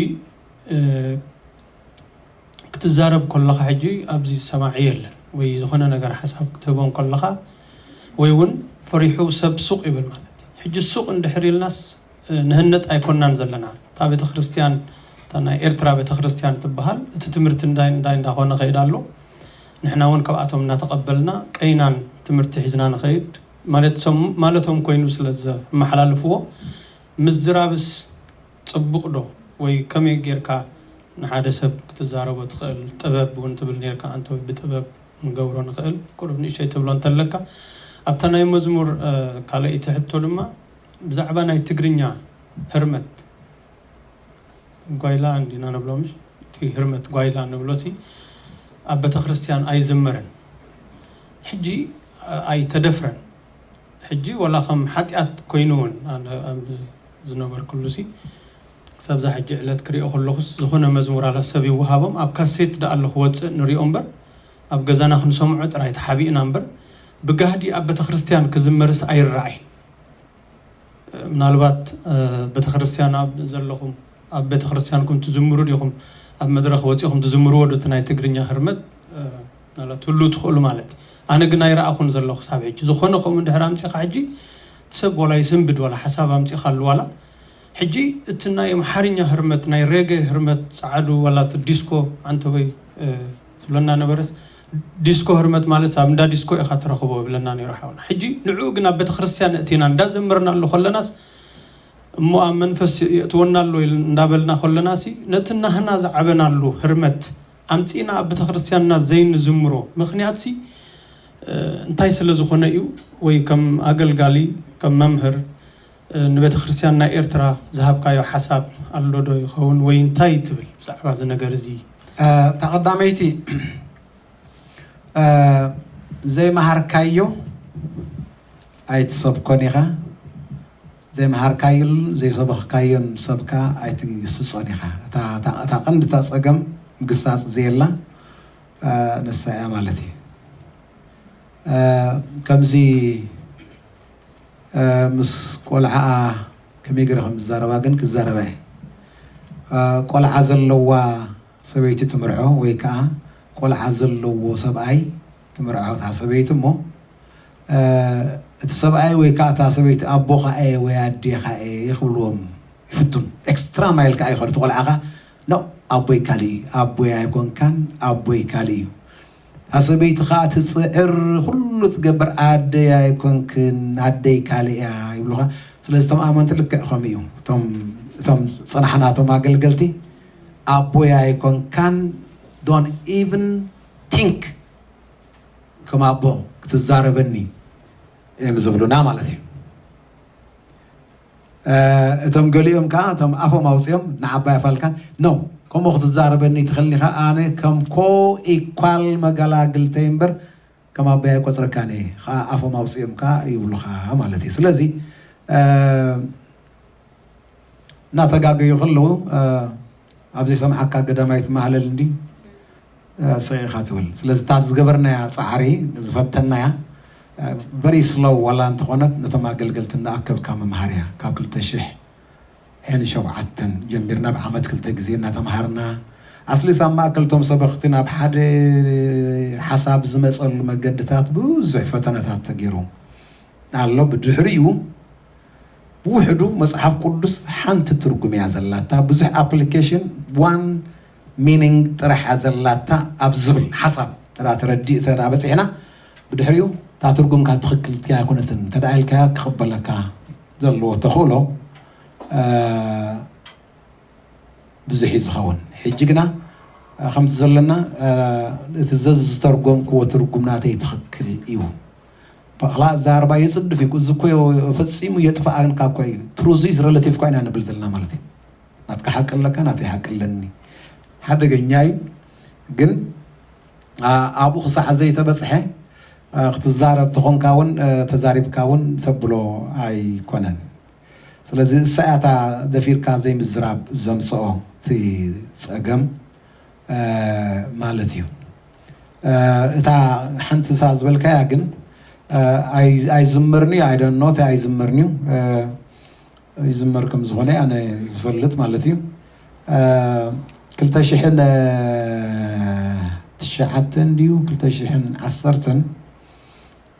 ክትዛረብ ከለኻ፣ ሕጂ ኣብዚ ሰማዒ የለን ወይ ዝኾነ ነገር ሓሳብ ክትህቦም ከለኻ፣ ወይ እውን ፈሪሑ ሰብ ሱቕ ይብል ማለት እዩ። ሕጂ ሱቕ እንድሕር ኢልናስ ንህነጽ ኣይኮናን ዘለና። እታ ቤተክርስትያን፣ እታ ናይ ኤርትራ ቤተክርስትያን ትበሃል፣ እቲ ትምህርቲ እንታይ እንታይ እንዳኾነ ኸይድ ኣሎ። ንሕና እውን ካብኣቶም እናተቐበልና ቀይናን ትምህርቲ ሒዝና ንኸይድ ማለቶም ኮይኑ ስለ ዘመሓላልፍዎ፣ ምዝራብስ ጽቡቕ ዶ? ወይ ከመይ ጌርካ ንሓደ ሰብ ክትዛረቦ ትኽእል? ጥበብ እውን ትብል ኔርካ፣ ኣንተ ብጥበብ ንገብሮ ንኽእል፣ ቁሩብ ንእሽተይ ትብሎ እንተለካ። ኣብታ ናይ መዝሙር ካልኣይቲ ሕቶ ድማ ብዛዕባ ናይ ትግርኛ ህርመት፣ ጓይላ እንዲና ንብሎ፣ ምሽ እቲ ህርመት ጓይላ ንብሎ ሲ ኣብ ቤተክርስትያን ኣይዝመርን። ሕጂ ኣይተደፍረን። ሕጂ ወላ ከም ሓጢኣት ኮይኑ እውን ኣነ ኣብ ዝነበርኩሉ ሲ፣ ክሳብዛ ሕጂ ዕለት ክሪኦ ከለኹስ፣ ዝኾነ መዝሙር ኣላ ሰብ ይወሃቦም፣ ኣብ ካሴት ደኣ ኣሎ ክወፅእ ንሪኦ እምበር፣ ኣብ ገዛና ክንሰምዖ ጥራይ ተሓቢእና እምበር፣ ብጋህዲ ኣብ ቤተክርስትያን ክዝመርስ ኣይረኣይን። ምናልባት ቤተክርስትያን ኣብ ዘለኹም፣ ኣብ ቤተክርስትያንኩም ትዝምሩ ዲኹም? ኣብ መድረኽ ወፂኹም ትዝምርዎ ዶ እቲ ናይ ትግርኛ ህርመት? ምናልባት ህሉ ትኽእሉ ማለት። ኣነ ግን ኣይረኣኹን ዘለኹ ሳብ ሕጂ። ዝኾነ ከምኡ እንድሕር ኣምፂኻ ሕጂ ሰብ ወላ ይስንብድ፣ ወላ ሓሳብ ኣምፂኻሉ ዋላ። ሕጂ እቲ ናይ ኣምሓርኛ ህርመት፣ ናይ ሬገ ህርመት፣ ጸዓዱ ዋላ እቲ ዲስኮ፣ ኣንተ ወይ ትብለና ነበረስ፣ ዲስኮ ህርመት ማለት ኣብ እንዳ ዲስኮ ኢኻ ትረኽቦ ይብለና ነይሩ ሓውና። ሕጂ ንዕኡ ግን ኣብ ቤተክርስትያን እቲና እንዳዘመርናሉ ከለናስ፣ እሞ ኣብ መንፈስ የእትወና ኣሎ ኢል-፣ እንዳበልና ከለናሲ፣ ነቲ ናህና ዝዓበናሉ ህርመት ኣምጺእና ኣብ ቤተክርስትያንና ዘይንዝምሮ ምኽንያትሲ እንታይ ስለ ዝኾነ እዩ? ወይ ከም ኣገልጋሊ፣ ከም መምህር፣ ንቤተክርስትያን ናይ ኤርትራ ዝሃብካዮ ሓሳብ ኣሎ ዶ ይኸውን? ወይ እንታይ ትብል ብዛዕባ እዚ ነገር እዚ? እታ ቀዳመይቲ፣ ዘይመሃርካዮ ኣይትሰብኮን ኢኻ፣ ዘይመሃርካዮን ዘይሰበኽካዮን ሰብ ከኣ ኣይትግስጾን ኢኻ። እታ፣ እታ፣ እታ ቀንዲ እታ ጸገም ምግሳጽ ዘየላ፣ እ፣ ንሳ እያ ማለት እዩ። እ፣ ከምዚ፣ እ፣ ምስ ቆልዓኣ ከመይ ገይረ ከም ዝዛረባ ግን ክዛረባ እየ። እ፣ ቆልዓ ዘለዋ ሰበይቲ ትምርዖ ወይ ከኣ ቆልዓ ዘለዎ ሰብኣይ ትምርዖ እታ ሰበይቲ እሞ፣ እ፣ እቲ ሰብኣይ ወይ ከኣ እታ ሰበይቲ ኣቦኻ እየ ወይ ኣዴኻ እየ ክብልዎም ይፍቱን። ኤክስትራ ማይል ከኣ ይኸዱ። እቲ ቆልዓ ከኣ፣ "ኖ፣ ኣቦይ ካልእ እዩ፣ ኣቦይ ኣይኮንካን፣ ኣቦይ ካልእ እዩ።" እታ ሰበይቲ ከኣ ትጽዕር፣ ኩሉ ትገብር፣ "ኣደይ ኣይኮንክን፣ ኣደይ ካልእ እያ" ይብሉኻ። ስለዚ እቶም ኣመንቲ ልክዕ ከምኡ እዩ። እቶም፣ እቶም ጽናሕና፣ እቶም ኣገልገልቲ፣ "ኣቦይ ኣይኮንካን፣ don't even think ከም ኣቦ ክትዛረበኒ" እዮም ዝብሉና ማለት እዩ። እ፣ እቶም ገሊኦም ከኣ እቶም ኣፎም ኣውጺኦም ንዓባይ ኣፋልካ፣ "ኖ፣ ከምኡ ክትዛረበኒ ትኽእልኒ ኢኻ፣ ኣነ ከም ኮ ኢኳል መገላግልተይ እምበር ከም ኣቦይ ኣይቆጽረካን እየ" ከኣ ኣፎም ኣውጺኦም ከኣ ይብሉኻ ማለት እዩ። ስለዚ፣ እ፣ እናተጋገዩ ከለዉ፣ እ፣ ኣብ ዘይሰምዓካ ገዳማይ ትመሃለል እንዲ፣ እ፣ ስቕ ኢኻ ትብል። ስለዚ እታ ዝገበርናያ ጻዕሪ፣ ዝፈተናያ፣ እ፣ ቨሪ ስሎው ዋላ እንተኾነት፣ ነቶም ኣገልገልቲ እናኣከብካ ምምሃር እያ። ካብ ክልተ ሽሕ ሕን ሸውዓተን ጀሚርና ብዓመት ክልተ ግዜ እናተምሃርና፣ ኣትሊስት ኣብ ማእከል እቶም ሰበኽቲ ናብ ሓደ ሓሳብ ዝመጸሉ መገድታት ብዙሕ ፈተነታት ተገይሩ ኣሎ። ብድሕሪኡ ብውሕዱ መጽሓፍ ቅዱስ ሓንቲ ትርጉም እያ ዘላታ፣ ብዙሕ ኣፕሊኬሽን፣ ዋን ሚኒንግ ጥራሕ እያ ዘላታ ኣብ ዝብል ሓሳብ ተዳ ተረዲእ ተዳ በጺሕና፣ ብድሕሪኡ እታ ትርጉምካ ትኽክል ኣይኮነትን እንተ ደኣ ኢልካያ ክቕበለካ ዘለዎ ተኽእሎ፣ እ፣ ብዙሕ እዩ ዝኸውን። ሕጂ ግና፣ እ፣ ከምቲ ዘለና፣ እ፣ እቲ ዘዝተርጎምክዎ ትርጉም ናተይ ትኽክል እዩ። በቕላ እዛ ኣርባ የጽድፍ እዩ። እዚ እኮ ፈጺሙ የጥፍኣንካ እኮ እዩ። ትሩዝ ኢዝ ረለቲቭ እኳ ኢና ንብል ዘለና ማለት እዩ። ናትካ ሓቂ ኣለካ፣ ናተይ ሓቂ ኣለኒ። ሓደገኛ እዩ። ግን፣ እ፣ ኣብኡ ክሳዕ ዘይተበጽሐ፣ እ፣ ክትዛረብ ተኾንካ እውን፣ እ፣ ተዛሪብካ እውን ተብሎ ኣይኮነን። ስለዚ እሳ እያ እታ ደፊርካ ዘይምዝራብ ዘምጽኦ እቲ ጸገም። ማለት እዩ። እታ ሓንቲ ሳ ዝበልካያ ግን ኣይዝምርንዩ ኣይደኖት ኣይዝምርንዩ ይዝመር ከም ዝኾነ ኣነ ዝፈልጥ ማለት እዩ። ክልተ ሽሕን ትሽዓተን ድዩ ክልተ ሽሕን ዓሰርተን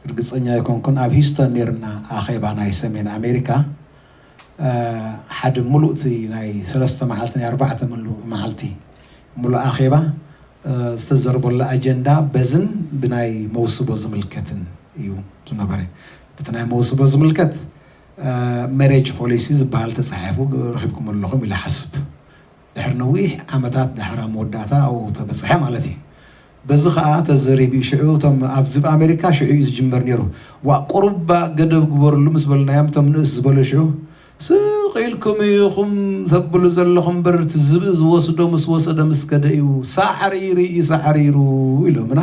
ርግፀኛ ኣይኮንኩን። ኣብ ሂውስተን ነርና ኣኼባ ናይ ሰሜን ኣሜሪካ ሓደ ሙሉእ እቲ ናይ ሰለስተ መዓልቲ ናይ ኣርባዕተ ሙሉእ መዓልቲ ሙሉእ ኣኼባ ዝተዘርበሉ ኣጀንዳ በዝን ብናይ መውስቦ ዝምልከትን እዩ ዝነበረ። እቲ ናይ መውስቦ ዝምልከት ሜሬጅ ፖሊሲ ዝበሃል ተፃሒፉ ረኪብኩም ኣለኹም ኢለ ሓስብ ድሕሪ ነዊሕ ዓመታት ድሕራ መወዳእታ ኣብኡ ተበፅሐ ማለት እዩ። በዚ ከዓ ተዘሪቢ ሽዑ እቶም ኣብዚ ኣሜሪካ ሽዑ እዩ ዝጅመር ነይሩ። ዋ ቁሩባ ገደብ ግበርሉ ምስ በልናዮም እቶም ንእስ ዝበሉ ሽዑ ስቕ ኢልኩም ኢኹም ተብሉ ዘለኹም እምበር እቲ ዝብኢ ዝወስዶ ምስ ወሰደ ምስ ከደ እዩ ሳዕሪሩ እዩ ሳዕሪሩ ኢሎምና።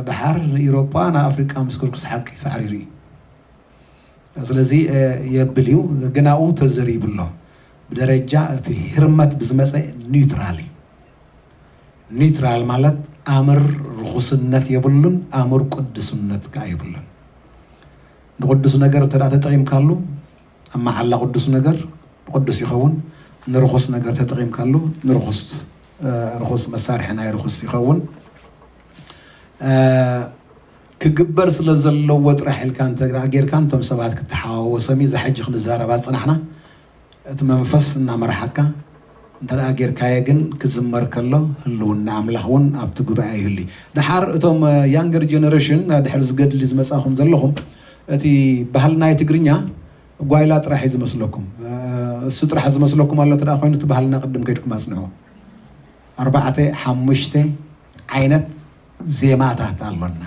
ድሓር ንኢሮጳ ንኣፍሪቃ ምስ ከድኩስ ሓቂ ሳዕሪሩ እዩ። ስለዚ የብል እዩ ግናኡ ተዘሪቡ ኣሎ። ብደረጃ እቲ ህርመት ብዝመፀ ኒውትራል እዩ። ኒውትራል ማለት ኣምር ርኹስነት የብሉን ኣምር ቅዱስነት ከዓ የብሉን። ንቅዱስ ነገር እንተ ተጠቂምካሉ ኣብ መዓላ ቅዱስ ነገር ቅዱስ ይኸውን። ንርኹስ ነገር ተጠቂምካሉ ንርኹስ ርኹስ መሳርሒ ናይ ርኹስ ይኸውን። ክግበር ስለ ዘለዎ ጥራሕ ኢልካ እንተ ጌርካ ነቶም ሰባት ክተሓዋወሶም እዩ። እዛ ሕጂ ክንዛረባ ዝፅናሕና እቲ መንፈስ እናመርሓካ እንተ ደኣ ጌርካዮ ግን ክዝመር ከሎ ህልውና ኣምላኽ እውን ኣብቲ ጉባኤ ይህሉ እዩ። ደሓር እቶም ያንገር ጀነሬሽን ድሕር ዝገድሊ ዝመጻኹም ዘለኹም እቲ ባህል ናይ ትግርኛ ጓይላ ጥራሕ እዩ ዝመስለኩም። እሱ ጥራሕ ዝመስለኩም ኣሎ ተደኣ ኮይኑ እቲ ባህልና ቅድም ከይድኩም ኣጽንዑ። ኣርባዕተ ሓሙሽተ ዓይነት ዜማታት ኣሎና።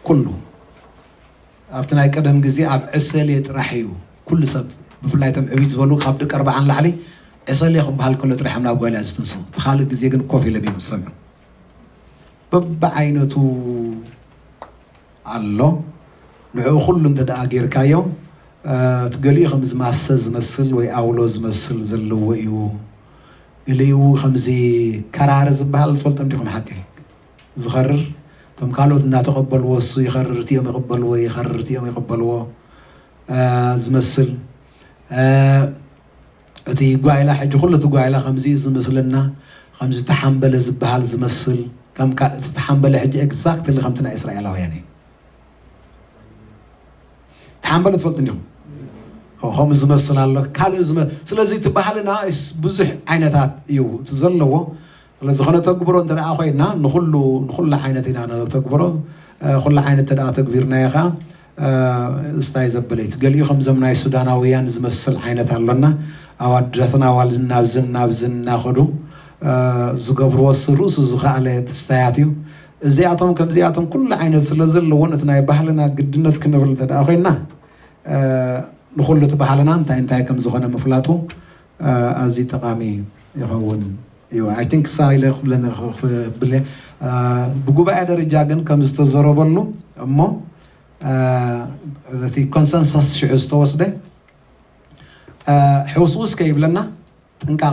ኩሉ ኣብቲ ናይ ቀደም ግዜ ኣብ ዕሰሌ ጥራሕ እዩ ኩሉ ሰብ ብፍላይ እቶም ዕብይ ዝበሉ ካብ ደቂ ኣርባዓ ንላዕሊ ዕሰሌ ክበሃል ከሎ ጥራሕ እዮም ናብ ጓይላ ዝትንሱ። እቲ ካልእ ግዜ ግን ኮፍ ኢሎም እዮም ዝሰምዑ። በብዓይነቱ ኣሎ። ንዕኡ ኩሉ እንተ ደኣ ጌርካዮ እቲ ገሊኡ ከምዚ ማሰ ዝመስል ወይ ኣውሎ ዝመስል ዘለዎ እዩ። ገሊኡ ከምዚ ከራሪ ዝበሃል ትፈልጦ እንዲኹም ሓቂ ዝኸርር እቶም ካልኦት እናተቐበልዎ እሱ ይኸርር እቲኦም ይቕበልዎ ይኸርር እቲኦም ይቕበልዎ ዝመስል እቲ ጓይላ ሕጂ ኩሉ እቲ ጓይላ ከምዚ ዝመስልና ከምዚ ተሓንበለ ዝበሃል ዝመስል ከም እቲ ተሓንበለ ሕጂ ኤግዛክትሊ ከምቲ ናይ እስራኤላውያን እዩ። ተሓንበለ ትፈልጡ እንዲኹም ከምኡ ዝመስል ኣሎ ካልእ ዝመ ስለዚ እቲ ባህልና ብዙሕ ዓይነታት እዩ እቲ ዘለዎ። ስለዚ ከነተግብሮ እንተ ደኣ ኮይና ንኩሉ ንኩሉ ዓይነት ኢና ነተግብሮ። ኩሉ ዓይነት እንተ ደኣ ተግቢርናዮ ከዓ ስታይ ዘበለይት ገሊኡ ከምዞም ናይ ሱዳናውያን ዝመስል ዓይነት ኣሎና። ኣዋድዳትና ኣዋልድና ኣብዝን ናብዝን እናኸዱ ዝገብርዎ እሱ ርእሱ ዝኸኣለ ትስታያት እዩ። እዚኣቶም ከምዚኣቶም ኩሉ ዓይነት ስለ ዘለዎን እቲ ናይ ባህልና ግድነት ክንብል እንተ ደኣ ኮይና ንኩሉ እቲ ባህልና እንታይ እንታይ ከም ዝኾነ ምፍላጡ ኣዝዩ ጠቓሚ ይኸውን እዩ። I think ሳይለ ክብለኒ ክብል ብጉባኤ ደረጃ ግን ከም ዝተዘረበሉ እሞ እቲ ኮንሰንሰስ ሽዑ ዝተወስደ ሕውስውስ ከይብለና ጥንቃቐ